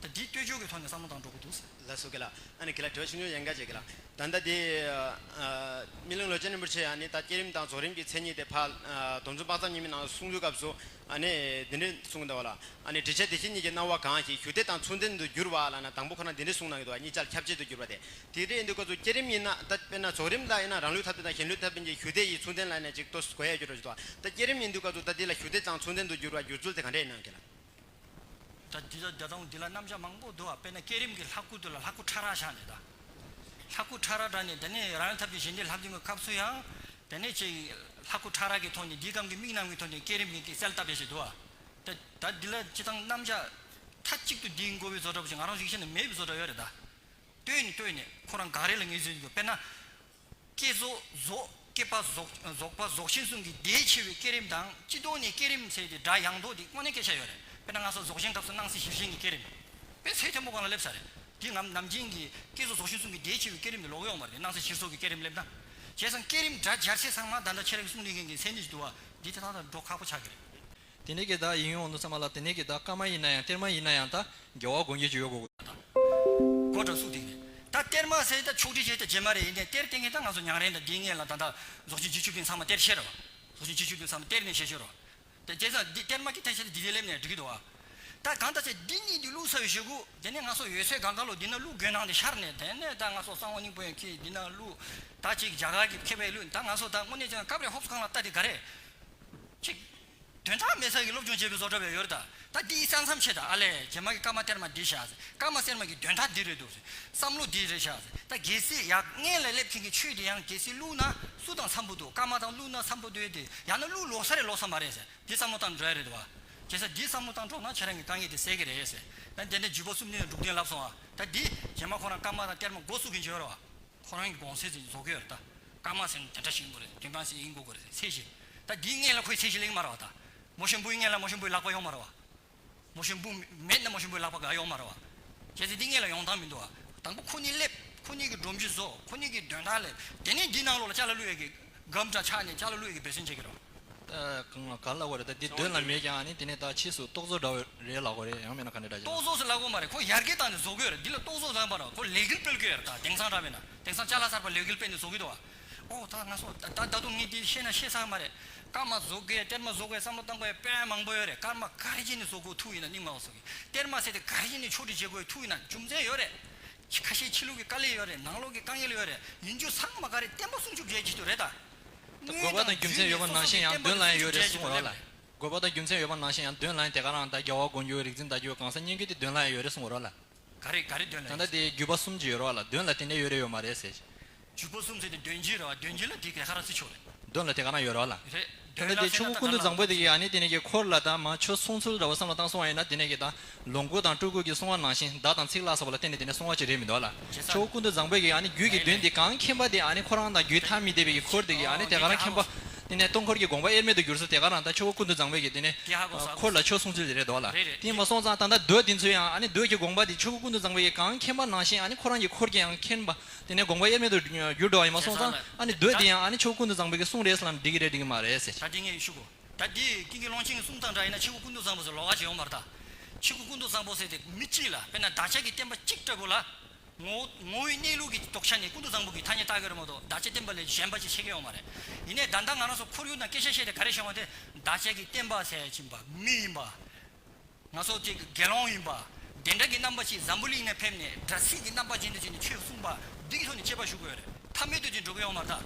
ད་འདི་ལྟོས་བཅོས་ཀྱི་ཐོག་ནས་བསམ་བློ་བཏང་འགྲོ་གི་འདུག་ཟེར། ལགས་སོ། རྒན་ལགས། ཨ་ནི་རྒན་ལགས་དྲི་བ་ཆུང་ཆུང་ཡན་ག་བྱེད། རྒན་ལགས། ད་ལྟ་དེ་ཨ་སྨིན་གླིང་ལོ་ཆེན་རིན་པོ་ཆེ་ཨ་ནི་ད་བསྐྱེད་རིམ་དང་རྫོགས་རིམ་གྱི་མཚན་ཉིད་དེ་ཕར་ཨ་སྡོམ་བརྩོན་དཔག་བསམ་གཉིས་མའི་ནང་གསུང་དུས་སྐབས་སུ་ཨ་ནི་འདི་འདྲ་གསུངས་འདུག་བ་ལ། ཨ་ནི་འགྲེལ་ཆ་བདེ་ཆེན་གཉིས་ཀྱི་སྣང་བ་གང་ཞིག་ཞུ་དེ་དང་མཚུངས་ལྡན་དུ་འགྱུར་བ་ལབ་ན། དང་པོ་ཁོ་ན་འདི་འདྲ་གསུངས་གནང་གི་འདུག་བ། གཉིས་ཆར་ཁྱབ་བྱེད་དུ་འགྱུར་བ་དེ། དེ་འདྲ་ཡིན་དུས་སྐབས་སུ་བསྐྱེད་རིམ་ཡིན་ན་ད་དཔེར་ན་རྫོགས་རིམ་ལ་ཡིན་ན་རང་ལུགས་ཐབས་དོན་དང་གཞན་ལུགས་ཐབས་དོན་གྱི་ཞུ་དེ་ཡི་མཚུངས་ལྡན་ལབ་ནས་ཅིག་ཏོག་ཙམ་གོ་ཡ་འགྱུར་རོ་འདུག་བ། ད་བསྐྱེད་རིམ་ཡིན་དུས་སྐབས་སུ་ད་འདི་ལ་ཞུ་དེ་དང་མཚུངས་ལྡན་དུ་འགྱུར་བ་བསྒྱུར་ཚུལ་དེ་ག་འདྲ་ཡིན་ནམ་རྒན་ལགས། ད་འདི་ད་ད་དུང་འདི་ལ་རྣམ་གཞག་མང་པོ་འདུག་བ། དཔེར་ན་བསྐྱེད་རིམ་གྱི་ལྷ་སྐུ་དེ་ལ་ལྷ་སྐུ་ཕྲ་རགས་བཞག་ནས་ད། ལྷ་སྐུ་ཕྲ་རགས་བཞག་ནས་དེ་ནས་རང་ཡུལ་ཐབས་ཀྱི་གཞན་དེ་ལྷ་བདུན་གྱི་སྐབས་སུ་ཡང་དེ་ནས་ཅིག་ལྷ་སྐུ་ཕྲ་རགས་ཀྱི་ཐོག་ནས་འདིའི་སྒང་གི་དམིགས་རྣམ་གྱི་ཐོག་ནས་བསྐྱེད་རིམ་གྱི་གསལ་བཏབ་པའི་ཞིག་འདུག་བ། ད་ད་འདི་ལ་སྤྱི་བཏང་རྣམ་གཞག་མཐའ་གཅིག་ཏུ་འདིའི་འགོ་བའི་བཟོ་འདྲ་པོ་ཞིག་ང་རང་ཞིག་ཤེས་ན་མེད་པའི་བཟོ་འདྲ་ཡོད་རེད་ད། ལྟོས་ནས་ལྟོས་ནས་ཁོ་རང་ག་རེ་ལ་ངེས་འཛིན་ཡོད། དཔེར་ན། བསྐྱེད་རྫོགས་རྫོགས། བསྐྱེད་པ་རྫོགས། རྫོགས་པ་རྫོགས་ཆེན་གསུམ་གྱི་ལྡེ་ཆེ་བའི་བསྐྱེད་རིམ་དང་སྤྱི་ལྡོག་ནས་བསྐྱེད་རིམ་ཟེར་ཏེ་སྒྲ་ཡངས་དོག་དེ་དངོས་གནས་སྐད་ཆ་ཡོད་རེད། དཔེར་ན་ང་ཚོ་རྫོགས་ཆེན་སྐབས་སུ་སྣང་སྲིད་གཞིར་བཞེངས་ཀྱི་བསྐྱེད་རིམ། དཔེ་ཚད་མཐོན་པོ་སྒང་ལ་སླེབས་ས་རེད། དེ་ངམ་ནམ་རྒྱུན་གྱི་བསྐྱེད་རྫོགས་རྫོགས་ཆེན་གསུམ་གྱི་ལྡེ་ཆེ་བའི་བསྐྱེད་རིམ་དེ་ལོག་གི་ཡོད་མ་རེད། སྣང་སྲིད་གཞིར་རྫོགས་ཀྱི་བསྐྱེད་རིམ་སླེབས་ན། བྱས་ཙང་བསྐྱེད་རིམ་སྒྲ་སྦྱར་ཚེ་ཚང་མ་ད་ལྟ་ཁྱེད་རང་གིས་གསུངས་ནས་མཁན་གྱི་མཚན་ཉིད་ཅིག་འདུག་བ། འདི་དེ་ད་ལྟ་འགྲོ་ཁག་པོ་ཆགས་ཀྱི་རེད། དེ་ནས་ཀྱི་ད་ཡིན་ཡོང་དུ་བསམ་པ་ལ། དེ་ནས་ཀྱི་ད་བཀའ་མ་ཡིན་ན་ཡང་གཏེར་མ་ཡིན་ན་ཡང་ད་རྒྱལ་བ་དགོངས་རྒྱལ་ཅིག་ཡོད་དགོས། གོ་དྲག་སུ་དེ་ནས་ད་གཏེར་མ་ཟེར་ད་ཕྱོགས་སྒྲིག་བྱས་ད་རྗེས་མ་རེད། ཡིན་ནའི་གཏེར་བཏོན་མཁན་ད་ང་ཚོ་ཉང་རལ་དང་འདིའི་སྔོན་ལ་ད་ད་རྫོགས་ཆེན་བརྒྱད་ཅུ་པའི་ཚང་མ་གཏེར་བཤད་རོགས། རྫོགས་ཆེན་བརྒྱད་ཅུ་པའི་ཚང་མ་གཏེར་ནས་བཤད་ཤོད་རོགས། དེ་བྱས་ཙང་འདི་གཏེར་མ་གི་གཏེར་ཆ་དེ་འདི་སླེབས་ནས་འགྲིག་གི་འདུག་བ། ད་གང་ལྟར་ཚེ་འདི་གཉིས་འདི་བླུགས་ཚར་བའི་གཞུག་གུ་དེ་ནས་ང་ཚོ་ཡོད་ཚད་གང་ག་ལོ་འདི་ན་བླུགས་དགོས་སྣང་དེ་ཤར་ནས། དེ་ནས་ད་ང་ཚོ་གསང་བ་སྙིང་པོ་ཡང་ཁྱེད་འདི་ན་བླུགས། ད་ཅིག་རྒྱ་གར་གྱི་མཁས་པས་བླུགས། ད་ང་ཚོ་ད་དངོས་གནས་ཀྱང་སྐབས་རེ་ཧོབ་སོ་ཁང་ལ་ལྟ་དེ་ག་རེ། ཅིག་དོན་དག་མེད་ས་ཀྱི་སློབ་སྦྱོང་བྱེད་པའི་བཟོ་འདྲ་བས་ཡོད་རེད་ད། ད་འདི་ས་མཚམས་ཆེ་ད། ཨ་ལས་རྗེས་མ་གི་བཀའ་མ་གཏེར་མ་འདི་བཞག་ཟེར། བཀའ་མ་གཏེར་མ་གི་དོན་དག་འདི་རེད་འདུག་ཟེར། བསམ་བློ་འདི་རེད་བཞག་ཟེར། ད་གལ་སྲིད་ཡག་སྔོན་ལ་སླེབས་མཁན་གྱི་ཆོས་འདི་ཡང་གལ་སྲིད་བླུགས་ན་སུ་དང་འཚམ་པོ་འདུག་བཀའ་མ་དང་བླུགས་ན་འཚམ་པོ་འདུག་དེ་ཡང་ན་བླུགས་ལོག་ས་རེད་ལོག་ས་མ་རེད་ཟེར། འདི་བསམ་བློ་བཏང་འགྲོ་ཡ་རེད་འདུག་བ། བྱས་ཙང་འདི་བསམ་བློ་བཏང་འགྲོ་ན་ཁྱེད་རང་གི་དཀའ་ངལ་དེ་སེལ་གི་རེད་ཟེར། ད་དེ་འདྲ་བརྒྱུད་པ་གསུམ་ནས་འབྲུག་སྒྲ་ལབ་སོང་བ། ད་འདི་རྗེས་མ་ཁོ་རང་བཀའ་མ་དང་གཏེར་མ་འགོ་བཙུགས་མཁན་ཅིག་ཡོད་རེད་བ། ཁོ་རང་གི་དགོངས་སེལ་ཅིག་བཟོ་གི་ཡོད་རེད་ད། བཀའ་མ་ཟེར་ན་དེ་འདྲ་ཞིག་ཡིན་དགོས་རེད། དོན་གང་ཞིག་ཡིན་དགོས་ཀྱི་རེད། ཚད་གཞི། ད་འདིའི་སྔོན་ལ་ཁོའི་ཚད་གཞི་སླེབས་མ་རེད་བ་ད། མོ་གཞོན་པོའི་སྔོན་ལ་མོ་གཞོན་པོའི་ལག་པ་ཡོང་མ་རེད་བ། མོ་གཞོན་པོ་མེད་ན་མོ་གཞོན་པོའི་ལག་པ་ག་ཡོང་མ་རེད་བ། བྱས་ཙང་འདི་སྔོན་ལ་ཡོང་སྟངས་མི་འདུག་བ། དང་པོ་ཁོ་གཉིས་སླེབས། ཁོ་གཉིས་ཀྱི་སྒྲོམ་གཞི་བཟོ། ཁོ་གཉིས་ཀྱི་དོན་དག་སླེབས། དེ་ནས་འདི་ནང་ལོགས་ལ་ཅ་ལག་བླུག་ཡས་ཀྱི་སྒམ་འདྲ་ཆགས་ནས་ཅ་ལག་བླུག་ཡས་ཀྱི་འབད་བརྩོན་བྱེད་ཀྱི་རེད་བ། ད་གང་ལ་གང་ལབ་དགོས་རེད། ད་འདི་དོན་ལ་མེད་ཀྱང་ཨ་ནི་དེ་ནས་ད་ཕྱིས་སུ་རྟོག་བཟོ་འདྲ་བོ་རེད་ལབ་དགོས་རེད། ཡང་མིན་ན་ག་འདྲ་འདྲ་ཅིག་ལབ། རྟོག་བཟོ་ཟེར་ལབ་དགོས་མ་རེད། ཁོ་ཡར་རྒྱས་བཏང་ནས་བཟོ་དགོས་རེད། འདི་ལ་རྟོག་བཟོ་ལབ་མ་རེད། ཁོ་ལས་འགུལ་སྤེལ་དགོས་རེད། ད་དེང་སང་འདྲ་མིན་ན་དེང་སང་ཅ་ལག་གསར་པ་ལས་འགུལ་སྤེལ་ནས་བཟོ་གི་འདུག་བ། ཨོ་ད་ང་ཚོ་ད་ད་ད་དུང་ངས་འདི་ཤེས་ན་ཤེས་ཚར་མ་རེད། བཀའ་མ་བཟོ་དགོས། གཏེར་མ་བཟོ་དགོས། བསམ་བློ་བཏང་དགོས་དཔེ་མང་པོ་ཡོད་རེད། བཀའ་མ་ག་རེ་བྱས་ནས་བཟོ་དགོས་ཐུག་ཡིན་ན་རྙིང་མ་བ་སོགས་ཀྱི། གཏེར་མ་ཟེར་ཏེ་ག་རེ་བྱས་ནས་ཕྱོགས་སྒྲིག་བྱེད་དགོས་ཐུག་ཡིན་ན་རྒྱུ་མཚན་ཡོད་རེད། ཁ་ཤས་ཕྱི་ལོགས་ཀྱི་དཀའ་ལས་ཡོད་རེད། ནང་ལོགས་ཀྱི་དཀའ་ངལ་ཡོད་རེད། ཡིན་རྒྱུ་ཚང་མ་ག་རེ་བསྟན་པ་སྲུང་སྐྱོབ་བྱེད་ཀྱི་འདུག་རེད་ད། ད་དགོས་པ་དང་རྒྱུ་མཚན་ཡོད་པ་ནང་བཞིན་ཡང་དོན་ལ་ཡང་ཡོད་རེད་གསུང་བ་རེད་ལ། དགོས་པ་དང་རྒྱུ་མཚན་ཡོད་པ་ནང་བཞིན་ཡང་དོན་ལ་ཡང་དེ་ག་རང་ད་རྒྱལ་བ་དགོངས་རྒྱུ་རིག་འཛིན་དར་རྒྱས་གང་ཟག་སྙན་བརྒྱུད་དེ་དོན་ལ་ཡང་ཡོད་རེད་གསུང་བ་རེད་ལ། ག་རེ་ག་རེ་དོན་ལ་ད་ཡོད། ད་ལྟ་དེ་བརྒྱུད་པ་གསུམ་ཅིག་ཡོད་རེད་བ་ལ། དོན་ལ་དེ་འདྲ་ཡོད་རེད་ཡོད་མ་རེད་ཟེར། བརྒྱུད་པ་གསུམ་ཟེར་དེ་དོན་སྤྱི་རེད་བ། དོན་སྤྱི་ལ་དེ་ག་རང་ཚིག་ཆོག་རེད། དོན་ལ་དེ་ག་རང་ཡོད་རེད་བ་ལ། རེད། དོན་ལ་དེ་ཆོས་སྐུ་ཀུན་ཏུ་བཟང་པོ་དེ་གིས་ཨ་ནི་དེ་ནས་ཀྱི་འཁོར་ལ་ད་མ་ཆོས་གསུང་ཚུལ་འདྲ་བོ་བསམ་བློ་བཏང་སོང་བ་ཡིན་ན། དེ་ནས་ཀྱི་ད་ལོངས་སྐུ་དང་སྤྲུལ་སྐུ་གི་གསུང་བ་ནང་བཞིན་བརྡ་དང་ཚིག་ལ་སོགས་པ་ལ་བརྟེན་ནས་དེ་ནས་གསུང་བ་ཅིག་རེད་མི་འདུག་བ་ལ། ཆོས་སྐུ་ཀུན་ཏུ་བཟང་པོ་གིས་ཨ་ནི་རྒྱུད་ཀྱི་དོན་དེ་གང་མཁྱེན་པ་དེ་ཨ་ནི་ཁོ་རང་དང་རྒྱུད་ཐ་མི་དད་པའི་གི་འཁོར་དེ་གིས་ཨ་ནི་དེ་ག་རང་མཁྱེན་པ། དེ་ནས་སྟོང་འཁོར་གྱི་དགོངས་པ་དབྱེར་མེད་དུ་གྱུར་ཚུལ་དེ་ག་རང་ད་ཆོས་སྐུ་ཀུན་ཏུ་བཟང་པོ་གིས་དེ་ནས་འཁོར་ལ་ཆོས་གསུང་ཚུལ་དེ་རེད་འདུག་བ་ལ། དེ་མ་སོང་ཙང་ད་ལྟ་མདོ་དེ་ཚོ་ཡང་ཨ་ནི་མདོ་གི་དགོངས་པ་དེ་ཆོས་སྐུ་ཀུན་ཏུ་བཟང་པོ་གིས་གང་མཁྱེན་པ་ནང་བཞིན་ཨ་ནི་ཁོ་རང་གི་འཁོར་གྱིས་ཡང་མཁྱེན་པ། དེ་ནས་དགོངས་པ་དབྱེར་མེད་དུ་གྱུར་འགྲོ་བ་ཡིན་པ་སོང་ཙང་། ཨ་ནི་མདོ་དེ་ཡང་ཨ་ནི་ཆོས་སྐུ་ཀུན་ཏུ་བཟང་པོ་གི་གསུང་རེད་ཟེར་ལབ་ན་འགྲིག་གི་རེད་འགྲིག་གི་མ་རེད་ཟེར། ད་དེ་ངས་ཞུ་གོ། ད་དེ་ཀུན་མཁྱེན་ཀློང་ཆེན་གྱི་གསུང་སྟངས་འདྲ་ཡིན་ན་ཆོས་སྐུ་ཀུན་ཏུ་བཟང་པོ་ཟེར་ལོགས་ཀ་ཅིག་ཡོང་མ་རེད་ད། ཆོས་སྐུ་ཀུན་ཏུ་བཟང་པོ་ཟེར་དེ་མི་གཅིག་ལ་དཔེར་ན་བདག་ཅག་གི་བསྟན་པ་གཅིག་ལྟ་བུ་ལ། ངོ་ངོ་བོའི་གནས་ལུགས་ཀྱི་དོགས་ཆ་ནས་ཀུན་ཏུ་བཟང་པོ་གི་ཐ་སྙད་བཏགས་ཀྱི་རེད་མ་གཏོགས་བདག་ཅག་བསྟན་པ་ལས་གཞན་པ་ཅིག་ཤེས་ཀྱི་ཡོད་མ་རེད། ཡིན་ནའི་ད་ལྟ་ང་རང་ཚོ་ཁོར་ཡུག་ནང་སྐད་ཆ་བཤད་དེ་ག་རེ་བྱུང་བ་དེ་བདག་ཅག་གི་བསྟན་པ་ཟེར་ཡ་ཅིག་ཡིན་པ་མི་ཡིན་པ། ང་ཚོ་དེ་དགེ་སློང་ཡིན་པ། དེ་འདྲ་གི་རྣམ་པ་ཅིག་འཛམ་བུ་གླིང་ནས་ཕེབས་ནས་སྒྲ་ཚིག་གི་རྣམ་པ་ཅན་དུ་བྱས་ནས་ཆོས་གསུངས་པ་འདི་གི་ཐོག་ནས་དཔྱད་པ་ཞུ་དགོས་རེད། ཐ་མལ་དུ་ཅིག་འགྲོ་གི་ཡོད་མ་རེད་ད།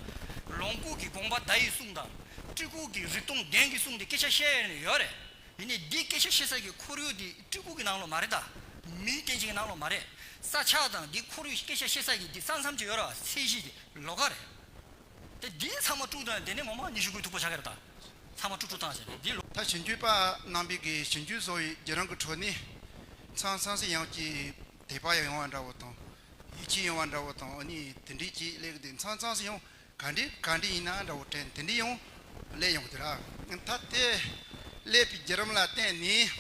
ལོངས་སྐུ་གི་དགོངས་པ་བརྡ་ཡི་གསུང་དང་། སྤྲུལ་སྐུ་གི་རིག་སྟོང་གདོན་གྱི་གསུང་དེ་སྐད་ཆ་བཤད་ཡ་ཡོད་རེད། ཡིན་ནའི་འདི་སྐད་ཆ་བཤད་ས་གི་ཁོར་ཡུག་དེ་སྤྲུལ་སྐུ་གི་ནང་ལོགས་མ་རེད་ད། མིའི་རྟེན་ཅན་གྱི་ནང་ལོགས་མ་རེད། ས་ཆ་དང་འདི་ཁོར་ཡུག་སྐད་ཆ་བཤད་ས་གི་འདི་ས་མཚམས་ཅིག་ཡོད་རེད་བ། ཚད་གཞི་དེ་ལོགས་ཀ་རེད། དེ་འདི་ཚང་མ་དཀྲུག་བཏང་དེ་ནས་མི་མང་ཉི་ཤུ་དགུའི་ཐུག་པ་ཆགས་ཀྱི་རེད་ད། ཚང་མ་དཀྲུག་དཀྲུག་བཏང་ཟེར་ནས་འདི་ལོ། ད་ཞིབ་འཇུག་པ་རྣམ་པའི་གི་ཞིབ་འཇུག་བཟོ་བའི་བརྒྱུད་རིམ་གྱི་ཁྲོད་ནས་མཚམས་མཚམས་སུ་ཡང་ཅིག་དད་པ་ཡང་ཡོང་བ་འདྲ་བོ་དང་། ཡིད་ཆེས་ཡོང་བ་འདྲ་བོ་དང་། ཨ་ནི་དེ་འདྲའི་ཅིག་སླེབས་ཀྱི་འདུག་མཚམས་མཚམས་སུ་ཡང་ག་འདྲའི་ག་འདྲའི་ཡིན་ན་འདྲ་བོ་དྲན་དེ་འདྲའི་ཡང་སླེབས་ཡོང་གི་འདུག་ར། ད་དེ་སླེབས་པའི་བརྒྱུད་རིམ་ལ་བརྟེན་ནས་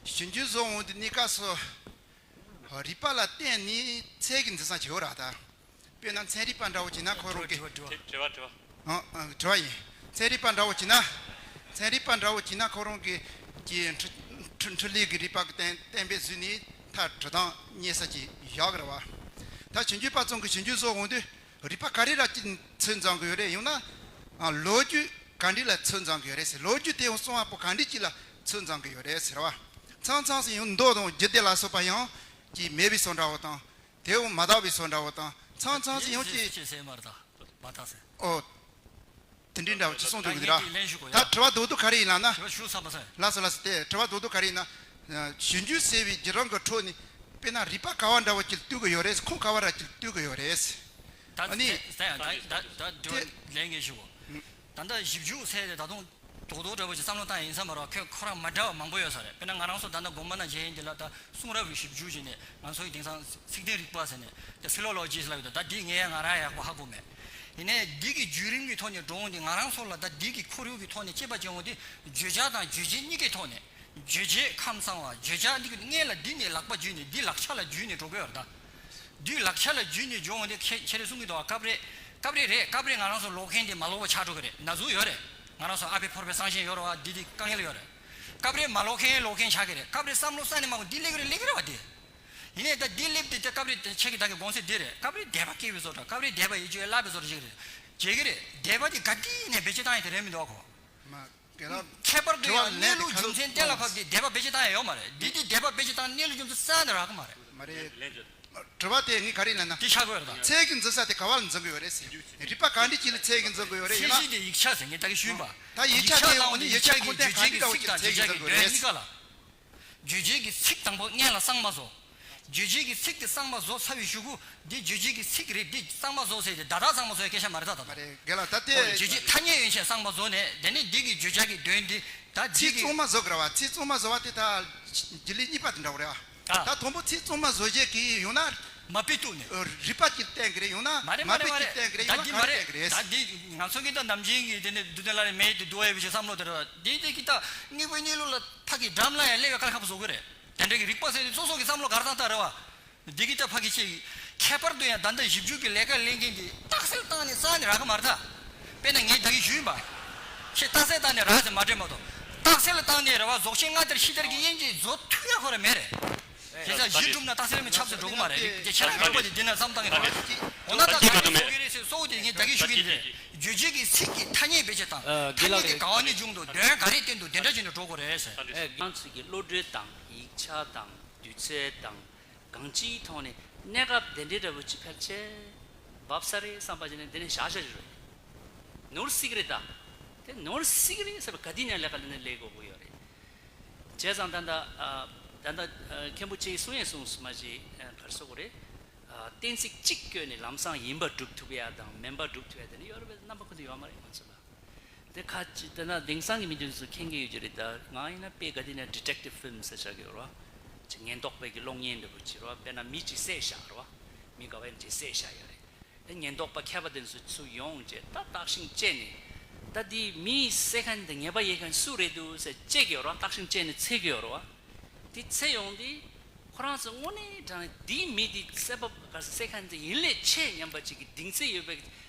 ཞིབ་འཇུག་བཟོ་འོང་དུས་གནས་སྐབས་སུ། རིག་པ་ལ་བརྟེན་ནས་ཚད་ཀྱི་འཛིན་སྟངས་བྱེད་འོ་ར་ད། དཔེར་ན་ཚན་རིག་པ་འདྲ་བོ་བྱས་ན་ཁོ་རང་གི་དྲི་བ་དྲི་བ། ཨང་ཨང་དྲི་བ་ཡིན། ཚན་རིག་པ་འདྲ་བོ་བྱས་ན། ཚན་རིག་པ་འདྲ་བོ་བྱས་ན་ཁོ་རང་གི་གི་འཕྲུལ་འཕྲུལ་འཕྲུལ་ལས་ཀྱི་རིག་པ་གི་བརྟེན་བརྟེན་པའི་བཟོས་ནས་མཐར་འབྲི་སྟངས་རྙེད་ས་ཅིག་ཡག་གི་རེད་བ། ད་ཞིབ་འཇུག་པ་ཚོ་གི་ཞིབ་འཇུག་བཟོ་འོང་དུས་རིག་པ་ག་རེ་ར་ཅིག་ཚོད་འཛིན་གི་ཡོད་རེད། ཡང་ན་ཨ་ལོ་རྒྱུས་ག་འདྲ་ལ་ཚོད་འཛིན་གི་ཡོད་རེད་ཟེར། ལོ་རྒྱུས་དེ་ཡང་གསང་བ་པོ་ག་འདྲ་ཅིག་ལ་ཚོད་འཛིན་གི་ཡོད་རེད་ཟེར་བ། མཚམས་མཚམས་སུ་ཡང་མདོ་དང་རྒྱུད་སྡེ་ལ་སོགས་པ་ཡང་ཅིག་མེད་པའི་བཟོ་འདྲ་བོ་དང་། དེའང་མ་དག་པའི་བཟོ་འདྲ་བོ་དང་། མཚམས་མཚམས་སུ་ཡང་ཅིག་ཅེས་ཟེར་མ་རེད་ད། མ་དག་ཟེར། ཨོ། དེ་འདྲའི་འདྲ་བོ་ཅིག་གསུངས་འདུག་གི་ར། ད་ལན་ཞུ་དགོས་ཡ། ད་དྲི་བ་རྡོག་རྡོག་ག་རེ་ཡིན་ལབ་ན། དྲི་བ་ཞུ་ས་མ་ཟད། ལགས་སོ་ལགས་སོ། དེ་དྲི་བ་རྡོག་རྡོག་ག་རེ་ཡིན་ན། ཞིབ་འཇུག་ཟེར་བའི་བརྒྱུད་རིམ་གྱི་ཁྲོད་ནས་དཔེར་ན་རིག་པ་ག་བ་འདྲ་བོ་ཅིག་བཏུས་གི་ཡོད་རེད། ཁུངས་ག་བ་ར་ཅིག་བཏུས་གི་ཡོད་རེད། ད་ཨ་ནི། ད་ད་ད་དྲི་བ་ལན་ངས་ཞུ་གོ། ད་ལྟ་ཞིབ་འཇུག་ཟེར་དེ་ད་དུང་རྡོག་རྡོག་འདྲ་བོ་ཅིག་བསམ་བློ་བཏང་ཡིན་ས་མ་རེད་བ། ཁོས་ཁོ་རང་མ་འདྲ་བ་མང་པོ་ཡོད་ས་རེད། དཔེར་ན་ང་རང་ཚོ་ད་ལྟ་དགོངས་པ་ན་མཇལ་ཡིན་འདི་ལ་ད་གསུང་རབ་ཀྱི་ཞིབ་འཇུག་བྱས་ནས་ང་ཚོ་ཡི་དེང་སང་ཚིག་དོན་རིག་པ་ཟེར་ནས་ད་ཕི་ལོ་ལོ་ཇི་ལབ་ཡོད། ད་འདི་ངས་ང་རང་ཡག་པོ་ཧ་གོ་མེད། ཡིན་ནའི་འདི་གི་བརྒྱུད་རིམ་གྱི་ཐོག་ནས་འགྲོ་འོང་འདི་ང་རང་ཚོ་ལ་ད་འདི་གི་ཁོར་ཡུག་གི་ཐོག་ནས་དཔྱད་པ་བྱེད་འོང་དེ་བརྗོད་བྱ་དང་རྗོད་བྱེད་གཉིས་ཀའི་ཐོག་ནས། རྗོད་བྱེད་ཁམས་གསང་བ། བརྗོད་བྱ་འདི་གི་སྔོན་ལ་འདི་ནས་ལག་པ་འཇུས་ནས་འདི་ལག་ཆ་ལ་འཇུས་ནས་འགྲོ་གི་ཡོད་རེད་ད། འདི་ལག་ཆ་ལ་འཇུས་ནས་འཇོག་འོང་དེ་ཁྱེད་ཁྱེད་རེ་གསུང་གི་འདུག་བ། སྐབས་རེ་སྐབས་རེ་རེད། སྐབས་རེ་ང་རང་ཚོ་ཀློག་མཁན་དེ་མ་ཀློག་པ་ཆགས་འགྲོ་གི་རེད། ན་ཟུག་ཡོད་རེད། ང་རང་ཚོ་ཨ་ཕའི་ཕོར་པའི་གསང་ཞེན་ཡོད་རེད་བ། འདི་འདི་དཀའ་ངལ་ཡོད་རེད། སྐབས་རེ་མ་ཀློག་མཁན་ཀློག་མཁན་ཆགས་ཀྱི་རེད། སྐབས་རེ་བསམ་བློ་རྩ་ནས་མ་འཁོར་འདི་ལེགས་རེད་ལེགས་རེད་བ་དེ། ཡིན་ནའི་ད་འདི་སླེབས་དེ་ད་སྐབས་རེ་ཁྱེད་ཀྱི་ད་གི་དགོངས་སེལ་འདི་རེད། སྐབས་རེ་དད་པ་སྐྱེ་བའི་བཟོ་འདྲ། སྐབས་རེ་དད་པ་ཡིད་དཔྱོད་བརླག་པའི་བཟོ་འདྲ་ཞིག་རེད། བྱེད་ཀྱི་རེད། དད་པ་དེ་ག་དུས་ནས་བེད་སྤྱོད་བཏང་ཡ་དེ་རེད་མི་འདུག་གོ། མ། དགེ་ལགས། ཁྱད་པར་དུ་ཡང་གནས་ལུགས་རྒྱུ་མཚན་གཏན་ལ་ཕབ་སྟེ་དད་པ་བེད་སྤྱོད་བཏང་ཡ་ཡོད་མ་རེད། འདི་དེ་དད་པ་བེད་སྤྱོད་བཏང་གནས་ལུགས་རྒྱུ་མཚན་གསལ་ནས་རག་གི་མ་རེད། མ་རེད། དྲི་བ་དེ་ངས་ག་རེ་ལབ་ན། དེ་ཆགས་དགོས་རེད་ད། ཚད་ཀྱི་འཛིན་ས་དེ་ག་བ་ལ་འཛིན་གི་ཡོད་རེད་ཟེར། རིག་པ་ག་འདྲ་ཅིག་ལ་ཚད་ཀྱི་འཛིན་གི་ཡོད་རེད། ཡིན་ན། ཚད་གཞི་དེ་ཡིག་ཆ་ཟེར་ངས་ད་གི་ཞུས་པ། ད་ཡིག་ཆ་དེ་འོ་ན་ཡིག་ཆ་ཁུངས་ལྡན་ག་འདྲ་འདྲ་བོ་ཅིག་ཚད་ཀྱི་འཛིན་གི་ཡོད་རེད་ཟེར། གཉིས་ཀ་ལ། རྗོད་བྱེད་ཀྱི་ཚིག་དང་པོ་སྔོན་ལ་གསང་བ་བཟོ། རྗོད་བྱེད་ཀྱི་ཚིག་དེ་གསང་བ་བཟོ་ཚར་བའི་གཞུག་གུ་འདི་རྗོད་བྱེད་ཀྱི་ཚིག་རེད། འདི་གསང་བ་བཟོ་ཟེར་ཏེ་བརྡ་དག་གཙང་མ་བཟོ་ཡའི་སྐད་ཆ་མ་རེད་ད། ད་མ་རེད། རྒན་ལགས་ད་ལྟའི་རྗོད་བྱེད་ཐ་སྙད་ཡོན་ཆེན་གསང་བ་བཟོ་ནས་དེ་ནས་འདི་གི་བརྗོད་བྱ་གི་དོན་འདི་ད་འདི་ཚིག་གི་གཙང་མ་བཟོ་དགོས་རེད་བ། ཚིག་གཙང་མ་བཟོ་བ་དེ་ད་རྗེས་ལུས་གཉིས་པ་དེ་འདྲ་བོ་རེད་བ། ད་དང་པོ་ཚིག་གཙང་མ་བཟོ་བྱེད་ཀྱི་ཡོང་ན། མ་དཔེ་གཏུགས་ནས། རིག་པ་གཅིག་བསྟན་གི་རེད། ཡང་ན་མ་རེད་མ་མ་རེད་དཔེ་མ་རེད། གཅིག་བསྟན་གི་རེད། ད་ཡང་ན་འདི་ག་མ་རེ་རེད། བསྟན་གི་རེད། ད་འདི་ང་ཚོ་གི་ད་ནམ་རྒྱུན་གྱི་དེ་ནས་འདུག་དེ་ལ་རེ་མེད་དེ་འདུག་ཡོད་པའི་བསམ་བློ་དེ་རེད། འདི་དེ་གི་ད་དངོས་པོའི་གནས་ལུགས་ལ་ཕ་གི་འགྲམ་ལ་ཡང་སླེབས་པའི་སྐར་ཁ་པོ་བཟོ་གི་རེད། དེ་འདྲ་གི་རིག་པ་ཟེར་དུས་སོ་སོ་གི་བསམ་བློ་གར་བཏང་ད་རེད་བ། འདི་གི་ད་ཕ་གི་ཅིག་ཁྱད་པར་དུ་ཡང་ད་ལྟ་ཞིབ་འཇུག་གི་ལས་ཀ་ལས་མཁན་འདི་རྟགས་གསལ་བཏང་ནས་རྩ་ནས་རག་གི་མ་རེད་ད། དཔེར་ན་ངས་ད་གི་ཞུས་པ། ཁྱེད་རྟགས་གསལ་བཏང་ནས་རག་ཟེར་མ་སྤྲད་མ་གཏོགས། རྟགས་གསལ་བཏང་ནས་རེད་བ། རྫོགས་ཆེན་སྔ་དར་ཕྱི་དར་གྱི་དབྱེ་འབྱེད་བཟོ་ཐུབ་ཡ་ཁོ་ར་མེད་རེད། དེ་ཚ་གཞི་གྲུབ་ན་རྟགས་གསལ་མི་ཆབ་སུ་འགྲོ་གི་མ་རེད། དེ་ཁྱེད་རང་རིག་པ་དེ་འདི་ན་བསམ་བཏང་གི་རེད། འོ་ན་ད་ག་རེ་བཟོ་གི་རེད་ཟེར་གཙོ་བོ་དེ་ངས་ད་གི་ཞུ་གི་རེད། རྗོད་བྱེད་ཀྱི་ཚིག་གི་ཐ་སྙད་བེད་སྤྱོད་དང་། ཨ། ཐ་སྙད་དེ་ག་བ་ནས་བྱུང་འདུག་དོན་ག་རེ་བསྟན་འདུག་དེ་འདྲ་བྱས་ནས་འགྲོ་དགོས་རེད་ཟེར། ཨེ། ང་ཚོ་གི་བློ་གྲོས་དང་ཡིག་ཆ་དང་དུས་ཚོད་དང་གང་ཅིའི་ཐོག་ནས་གནས་སྐབས་དེ་འདྲའི་འདྲ་བོ་ཅིག་ཕལ་ཆེར་བབས་ས་རེད་བསམ་པ་ཅིག་ནས་འདི་ནས་བཞག་བཞག་རེད། ནོར་སྲིད་ཀྱི་རེད་ད། དེ་ནོར་སྲིད་ཀྱི་རེད་ཟེར་བ་ག་དུས་ནས་ལས་ཀ་ལས་ནས་ལས་དགོས་ཀྱི་ཡོད་རེད། བྱས་ཙང་ད་ལྟ་ཨ། ད་ལྟ་ཨ། མཁན་པོ་ཅིག་གསུང་ཡས་གསུངས་སོང་མ་གཞི་ཨ། ག་རེ་ཟེར་དགོས་རེད། ཨ། གཏན་ཚིགས་གཅིག་བཀོད་ནས་ལམ་སང་ཡིན་པ་སྒྲུབ་ཐུབ་ཡ་དང་མིན་པ་སྒྲུབ་ཐུབ་ཡ་དེ་འདྲ་ཡོད་རེད་པས། རྣམ་པ་ཀུན་ཏུ་ཡོད་མ་རེད་ང་ཚོ་ལ། དེ་ཁ་ཅིག་དེ་ན་དེང་སང་གི་མི་དེ་ཚོ་མཁྱེན་གྱི་ཡོད་ཀྱི་རེད་ད། ང་ཡིན་ན་དཔེ་ག་དེ་ནས་ཌི་ཊེག་ཊིབ་ཕིལམ་ཟེར་བྱ་གི་ཡོད་རེད་བ། ཅིག་ཉེན་རྟོག་པའི་གི་གློག་བརྙན་འདྲ་པོ་ཅིག་རེད་བ། དཔེར་ན་མི་ཅིག་བསད་བཞག་རེད་བ། མི་ག་བ་ཡིན་ཅིག་བསད་བཞག་ཡོད་རེད། དེ་ཉེན་རྟོག་པ་མཁས་པ་དེ་ཚོ་ཚུར་ཡོང་བྱས་ད་བརྟག་ཤིང་དཔྱད་ནས། ད་དེ་མི་བསད་མཁན་དེ་ཉེས་པ་ཡོད་མཁན་སུ་རེད་འདུག་ཟེར་དཔྱད་ཀྱི་ཡོད་རེད་བ། བརྟག་ཤིང་དཔྱད་ནས་འཚོལ་གྱི་ཡོད་རེད་བ། དེ་འཚོལ་ཡོང་དུས་ཁོ་རང་ཚོ་དངོས་གནས་དྲང་གནས་དེའི་མི་དེ་བསད་པ་ག་བསད་མཁན་དེ་ཡིན་ལས་ཆེ་སྙམ་པ་ཅིག་གི་གདེང་ཚོད་ཡོད་པའི་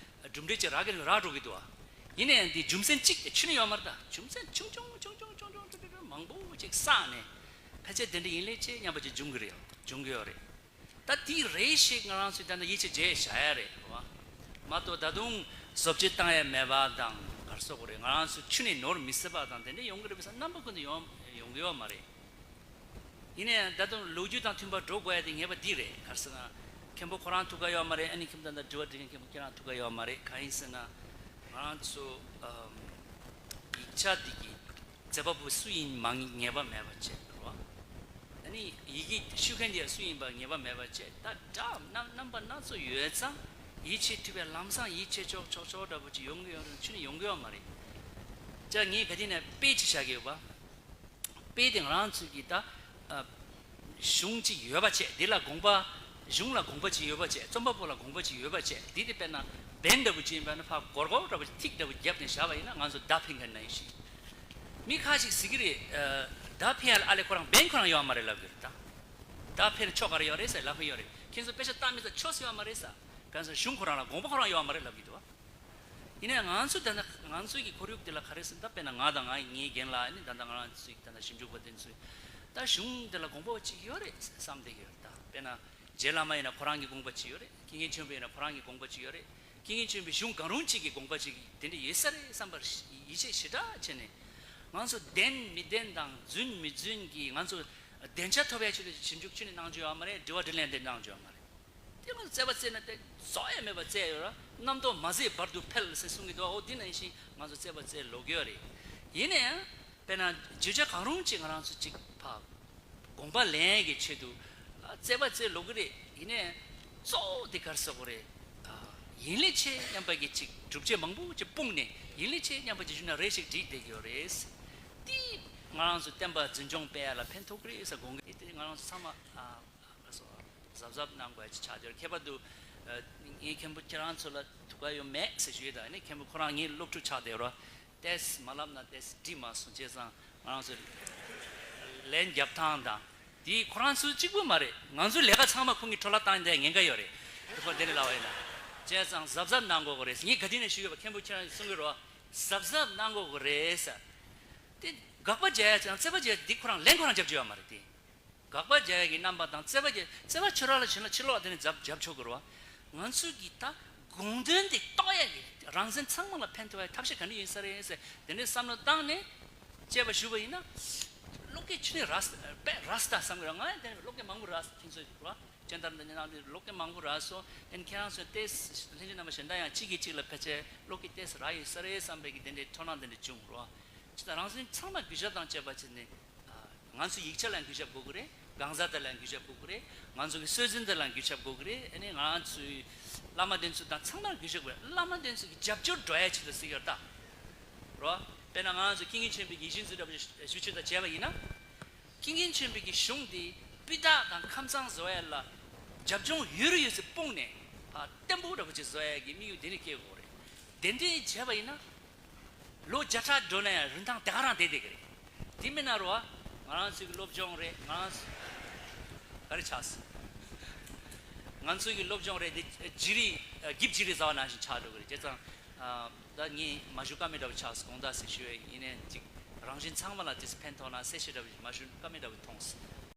གྲུབ་འབྲས་ཅིག་རག་གི་རག་འགྲོ་གི་འདུག་བ། ཡིན་ན་ཡང་དེ་རྒྱུ་མཚན་གཅིག་དེ་ཆུ་ནས་ཡོད་མ་རེད་ད། རྒྱུ་མཚན་ཆུང་ཆུང་ཆུང་ཆུང་ཆུང་ཆུང་ཆུང་ཆུང་མང་པོ་ཅིག་བསགས་ནས་ཕལ་ཆེར་དེ་འདྲ་ཡིན་ལས་ཆེ་སྙམ་པ་ཅིག་འབྱུང་གི་རེད། འབྱུང་གི་ཡོད་རེད། ད་དེ་རེ་ཞིག་ང་རང་ཚོས་ད་ནི་ཡིད་ཆེས་བྱས་བཞག་ཡ་རེད་བ། མ་གཏོགས་ད་དུང་བཟོ་བཅོས་བཏང་ཡ་མེད་པ་དང་ག་རེ་ཟེར་དགོས་རེད། ང་རང་ཚོ་ཆུ་ནས་ནོར་མི་སྲིད་པ་དང་དེ་འདྲ་ཡོང་གི་རེད་པས་ཟེར་རྣམ་པ་ཀུན་ཏུ་ཡོང་ཡོང་གི་ཡོད་མ་རེད། ཡིན་ནའི་ད་དུང་ལོ་རྒྱུས་དང་མཐུན་པར་འགྲོ་དགོས་ཡ་དེ་ངེས་པ་འདི་རེད། ག་རེ་ཟེར་ན་མཁན་པོ་ཁོ་རང་ཐུག་ག་ཡོད་མ་རེད། ཨ་ནི་ཁྱིམ་ཚང་དང་དྲི་བ་འདྲི་མཁན་མཁན་པོ་ཁྱེད་རང་ཐུག་ག་ཡོད་མ་རེད། གང་ཡིན་ཟེར་ན་ང་རང་ཚོ་ཨམ་ཡིག་ཆ་འདི་གི་མཛད་པ་པོ་སུ་ཡིན་མ་ངེས་པ་མེད་པ་བྱས་རེད་བ། ཨ་ནི་ཡི་གེ་ཤོད་མཁན་དེ་སུ་ཡིན་པ་ངེས་པ་མེད་པ་བྱས། ད་འདྲ་རྣམ་རྣམ་པ་སྣ་ཚོགས་ཡོད་ཙང་ཡིད་ཆེས་ཐུབ་པའི་ལམ་སང་ཡིད་ཆེས་ཆོག་ཆོག་ཆོག་འདྲ་པོ་ཅིག་ཡོང་གི་ཡོད་རེད། ཆུ་ནས་ཡོང་གི་ཡོད་མ་རེད། ཅག་ངས་ག་དེ་ནས་དཔེ་ཅིག་བཞག་གི་ཡོད་པ། དཔེ་དེ་ང་རང་ཚོ་གི་ད་ཨ་གཞུང་ཅིག་ཡོད་པ་བྱས། དེ་ལ་དགོངས་པ་གཞུང་ལ་དགོངས་པ་ཅིག་ཡོད་པ་བྱས། རྩོམ་པ་པོ་ལ་དགོངས་པ་ཅིག་ཡོད་པ་བྱས། དེ་དེ་དཔེར་ན་བེན་འདྲ་པོ་ཅིག་ཡིན་པ་ན་ཕར་སྒོར་སྒོར་འདྲ་པོ་ཅིག་ཐིག་འདྲ་པོ་བརྒྱབ་ནས་བཞག་པ་ཡིན་ན་ང་ཚོ་མདའ་འཕེན་མཁན་ནང་བཞིན། མི་ཁ་ཅིག་ཟེར་གི་རེད། ཨ་མདའ་འཕེན་ཡ་ལ་ཨ་ལས་ཁོ་རང་བེན་ཁོ་རང་ཡོད་མ་རེད་ལབ་གི་རེད་ད། ད་ཕེ་ལ་ཆོ་ག་རེ་ཡོད་རེད་ཟེར་ལབ་ཀྱི་ཡོད་རེད། ཁྱེད་ཚོ་དཔེ་ཆ་ལྟ་མི་ཚ་ཆོ་སི་ཡོད་མ་རེད་ས། གང་ཟེར་གཞུང་ཁོ་རང་ལ་དགོངས་པ་ཁོ་རང་ཡོད་མ་རེད་ལབ་ཀྱི་འདུག་བ། ཡིན་ནའི་ང་ཚོ་ད་ལྟ་ང་ཚོའི་གི་ཁོར་ཡུག་འདི་ལ་ག་རེ་ཟེར་ན། ད་དཔེར་ན་ང་དང་ང་ངའི་རྒན་ལགས་ནི་ད་ལྟ་ང་རང་ཚོའི་ད་ལྟ་ཞིབ་འཇུག་པ་དེ་ཚོས་ད་གཞུང་འདི་ལ་དགོངས་པ་གཅིག་ཡོད་རེད་བསམ་བསྡད་ཀྱི་ཡོད་རེད། ད་དཔེར་ན་རྗེ་བླ་མ་ཡིན་ན་ཁོ་རང་གི་དགོངས་པ་གཅིག་ཡོད་རེད། ཀུན་མཁྱེན་ཆེན་པོ་ཡིན་ན་ཁོ་རང་གི་དགོངས་པ་གཅིག་ཡོད་རེད། ཀུན་མཁྱེན་ཆེན་པོའི་གཞུང་གང་རུང་གཅིག་གི་དགོངས་པ་གཅིག་དེ་འདྲ་ཡོད་ས་རེད་བསམ་པར་ཡིད་ཆེས་ཞེ་དྲག་བྱས་ནས། ང་ཚོ་བདེན་མི་བདེན་དང་རྫུན་མི་རྫུན་གྱི་ང་ཚོ་བདེན་ཆ་ཐོབ་ཡ་ཆེད་དུ་ཞིབ་འཇུག་ཁྱོན་ནས་གནང་རྒྱུ་ཡོད་མ་རེད། དྲི་བ་དྲིས་ལན་དེ་གནང་རྒྱུ་ཡོད་མ་རེད། དེ་ང་ཚོ་རྩོད་པ་རྩོད་ན་དེ་བཟོ་ཡ་མེད་པ་རྩོད་ཡོད་ར། རྣམ་རྟོག་མ་ཟད་བར་དུ་འཕེལ་ཟེར་གསུང་གི་འདུག་འོ་འདི་ནང་བཞིན་ང་ཚོ་རྩོད་པ་རྩོད་ལོག་གི་ཡོད་རེད། ཡིན་ན་ཡང་དཔེར་ན་བརྗོད་བྱ་གང་རུང་ཅིག་ང་རང་ཚོ་ཅིག་ཕ་དགོངས་པ་ལེན་ཡས་ཀྱི་ཆེད་དུ་ཨ་རྩོད་པ་རྩོད་ལོག་གི་རེད། ཡིན་ནའི་གཙོ་བོ་དེ་ག་རེ་ཟེར་དགོས་རེད། ཨ་ཡིན་ལས་ཆེ་སྙམ་པ་གི་ཅིག་སྒྲུབ་བྱེད་མང་པོ་ཅིག་སྤུངས་ནས་ཡིན་ལས་ཆེ་སྙམ་པ་ཅིག་ཞུས་ན་རེ་ཞིག་འགྲིག་བསྡད་ཀྱི་ཡོད་རེད། དེ་ང་རང་ཚོ་བསྟན་པ་འཛིན་སྐྱོང་སྤེལ་ཡ་ལ་ཕན་ཐོགས་ཀྱི་རེད་ཟེར་དགོངས་ཀྱི། དེ་ང་རང་ཚོ་ཚང་མ་ཨ་ལ་སོགས་གཟབ་གཟབ་གནང་དགོས་ཅིག་ཆགས་བསྡད་ཡོད། ཁྱད་པར་དུ་ཨ་ངས་མཁན་པོ་ཁྱེད་རང་ཚོ་ལ་ཐུགས་ཁུར་ཡོད་མེད་ཟེར་ཞུས་ཡོད། ད་ནི་མཁན་པོ་ཁོ་རང་ངའི་སློབ་ཕྲུག་ཆགས་བསྡད་ཡོད་རེད། ཏེས་མ་ལབ་ན་ཏེས་འགྲིག་མ་སོང་། བྱས་ཙང་ང་རང་ཚོ་ལན་རྒྱབ་སྟངས་དང་དེ་ཁོ་རང་ཚོ་གཅིག་པུ་མ་རེད། ང་ཚོའི་ལས་ཀ་ཚང་མ་ཁོང་གིས་འཕྲོ་བརླག་བཏང་ཡས་ཉེན་ཁ་ཡོད་རེད། ཁོ་དེ་ནས་ལབ་པ་ཡིན་ན། བྱས་ཙང་གཟབ་གཟབ་གནང་དགོས་ཀྱི་རེད། ངས་ག་དུས་ནས་ཞུས་ཡོད་པ། མཁན་པོ་ཁྱེད་རང་གསུང་གི་རེད་བ། གཟབ་གཟབ་གནང་དགོས་ཀྱི་རེད་ཟེར། དེ་དགག་པ་རྒྱག་ཡ་ཅང་རྩོད་པ་རྒྱག་ཡ་དེ་ཁོ་རང་ལན་ཁོ་རང་རྒྱབ་རྒྱུ་ཡོད་མ་རེད་དེ། དགག་པ་རྒྱག་ཡ་གི་རྣམ་པ་དང་རྩོད་པ་རྒྱག་རྩོད་པ་ཁྱོད་རང་ལ་བྱིན་ན་ཕྱི་ལོགས་དེ་ནས་རྒྱབ་རྒྱབ་ཆོག་གི་རེད་བ། ང་ཚོས་གི་ད་དགོངས་དོན་དེ་རྟོགས་ཡ་གི་རང་བཙན་ཚང་མ་ལ་ཕན་ཐོགས་ཡ་ཐབས་ཤེས་ག་འདྲ་ཡིན་ས་རེད་ཟེར་དེ་འདྲའི་བསམ་བློ་བཏང་ནས་དཔྱད་པ་ཞུས་པ་ཡིན་ན། བློ་སྐྱེད་ཆུ་ནས་རག་པས་རག་སྟ་བསམ་གི་རེད། ང་ཡང་དེ་ནས་བློ་སྐྱེད་མང་པོ་རག་ཁྱེད་ཚོས་རེད་བ། སྤྱན་ལྟར་འདི་ནང་དུ་བློ་སྐྱེད་མང་པོ་རག་སོང་། དེ་ནས་ཁྱེད་རང་ཚོས་ཏེས་ལྷན་རྒྱས་རྣམ་པ་གཞན་དག་ཡང་གཅིག་གིས་གཅིག་ལ་ཕལ་ཆེར་བློ་སྐྱེད་ཏེས་རག་ཡོད་ས་རེད་བསམ་པའི་གི་དེ་འདྲའི་སྤྲོ་སྣང་དེ་འདྲ་བྱུང་རོ། ཅི་ལྟར་རང་བཙན་ཚང་མ་གུས་ཞབས་དང་བཅས་པ་བྱས་ནས། ང་ཚོའི་ཡིག་ཆ་ལ་གུས་ཞབས་དགོས་ཀྱི་རེད། གང་ཟག་དེ་ལ་གུས་ཞབས་དགོས་ཀྱི་རེད། ང་ཚོ་གི་སྲོལ་འཛིན་དེ་ལ་གུས་ཞབས་དགོས་ཀྱི་རེད། ཨ་ནི་ང་ཚོའི་བླ་མ་དེ་ཚོ་དང་ཚང་མར་གུས་ཞབས་དགོས་རེད། བླ་མ་དེ་ཚོ་གི་རྒྱབ་སྐྱོར་འགྲོ་ཡ་ཆེད་དུ་ཟེར་གྱི་ཡོད་ད། རོ། དཔེར་ན་ང་ཚོ་ཀུན་མཁྱེན་ཆེན་པོའི་ཡིད་བཞིན་ཟེར་འདྲ་པོ་ཞུ་ཆེད་དུ་བྱས་པ་ཡིན་ན། ཀུན་མཁྱེན་ཆེན་པོའི་གི་གཞུང་འདི་སྤུས་དག་དང་ཁམས་གཙང་བཟོ་ཡ་ལ་རྒྱབ་ལྗོངས་ཡོད་རུ་ཡོད་ཚད་སྤུངས་ནས་ཕར་བརྟན་པོ་འདྲ་པོ་ཅིག་བཟོ་ཡ་གི་དམིགས་ཡུལ་འདི་ནས་སྐྱེལ་དགོས་རེད། དེ་འདྲས་བྱས་པ་ཡིན་ན། ལོ་བརྒྱ་ཕྲག་འགྲོ་ན་ཡང་རིན་ཐང་དེ་ག་རང་བསྡད་བསྡད་ཀྱི་རེད། དེ་མིན་ན་རོ། ང་རང་ཚོའི་གི་སློབ་སྦྱོང་རེད། ང་རང་ག་རེ་ཆགས་སོང་། ང་ཚོའི་གི་སློབ་སྦྱོང་རེད་དེ་བརྗེ་རེས་འགྱིབ་བརྗེ་རེས་ཟ་བ་ནང་བཞིན་ཆགས་འགྲོ་གི་རེད། བྱས་ཙང་ད་ངས་མ་ཞུ་ཀ་མེད་འདྲ་པོ་ཆགས་སོང་། དགོངས་དག་ཟེར་ཞུ་ཡས་ཡིན་ནའི་ཅིག་རང་བཞིན་ཚང་མ་ལ་དེ་ཕན་ཐོགས་ན་གསལ་བཤད་འདྲ་པོ་ཞིག་མ་ཞུ་ཀ་མེད་འདྲ་པོ་མཐོང་སོང་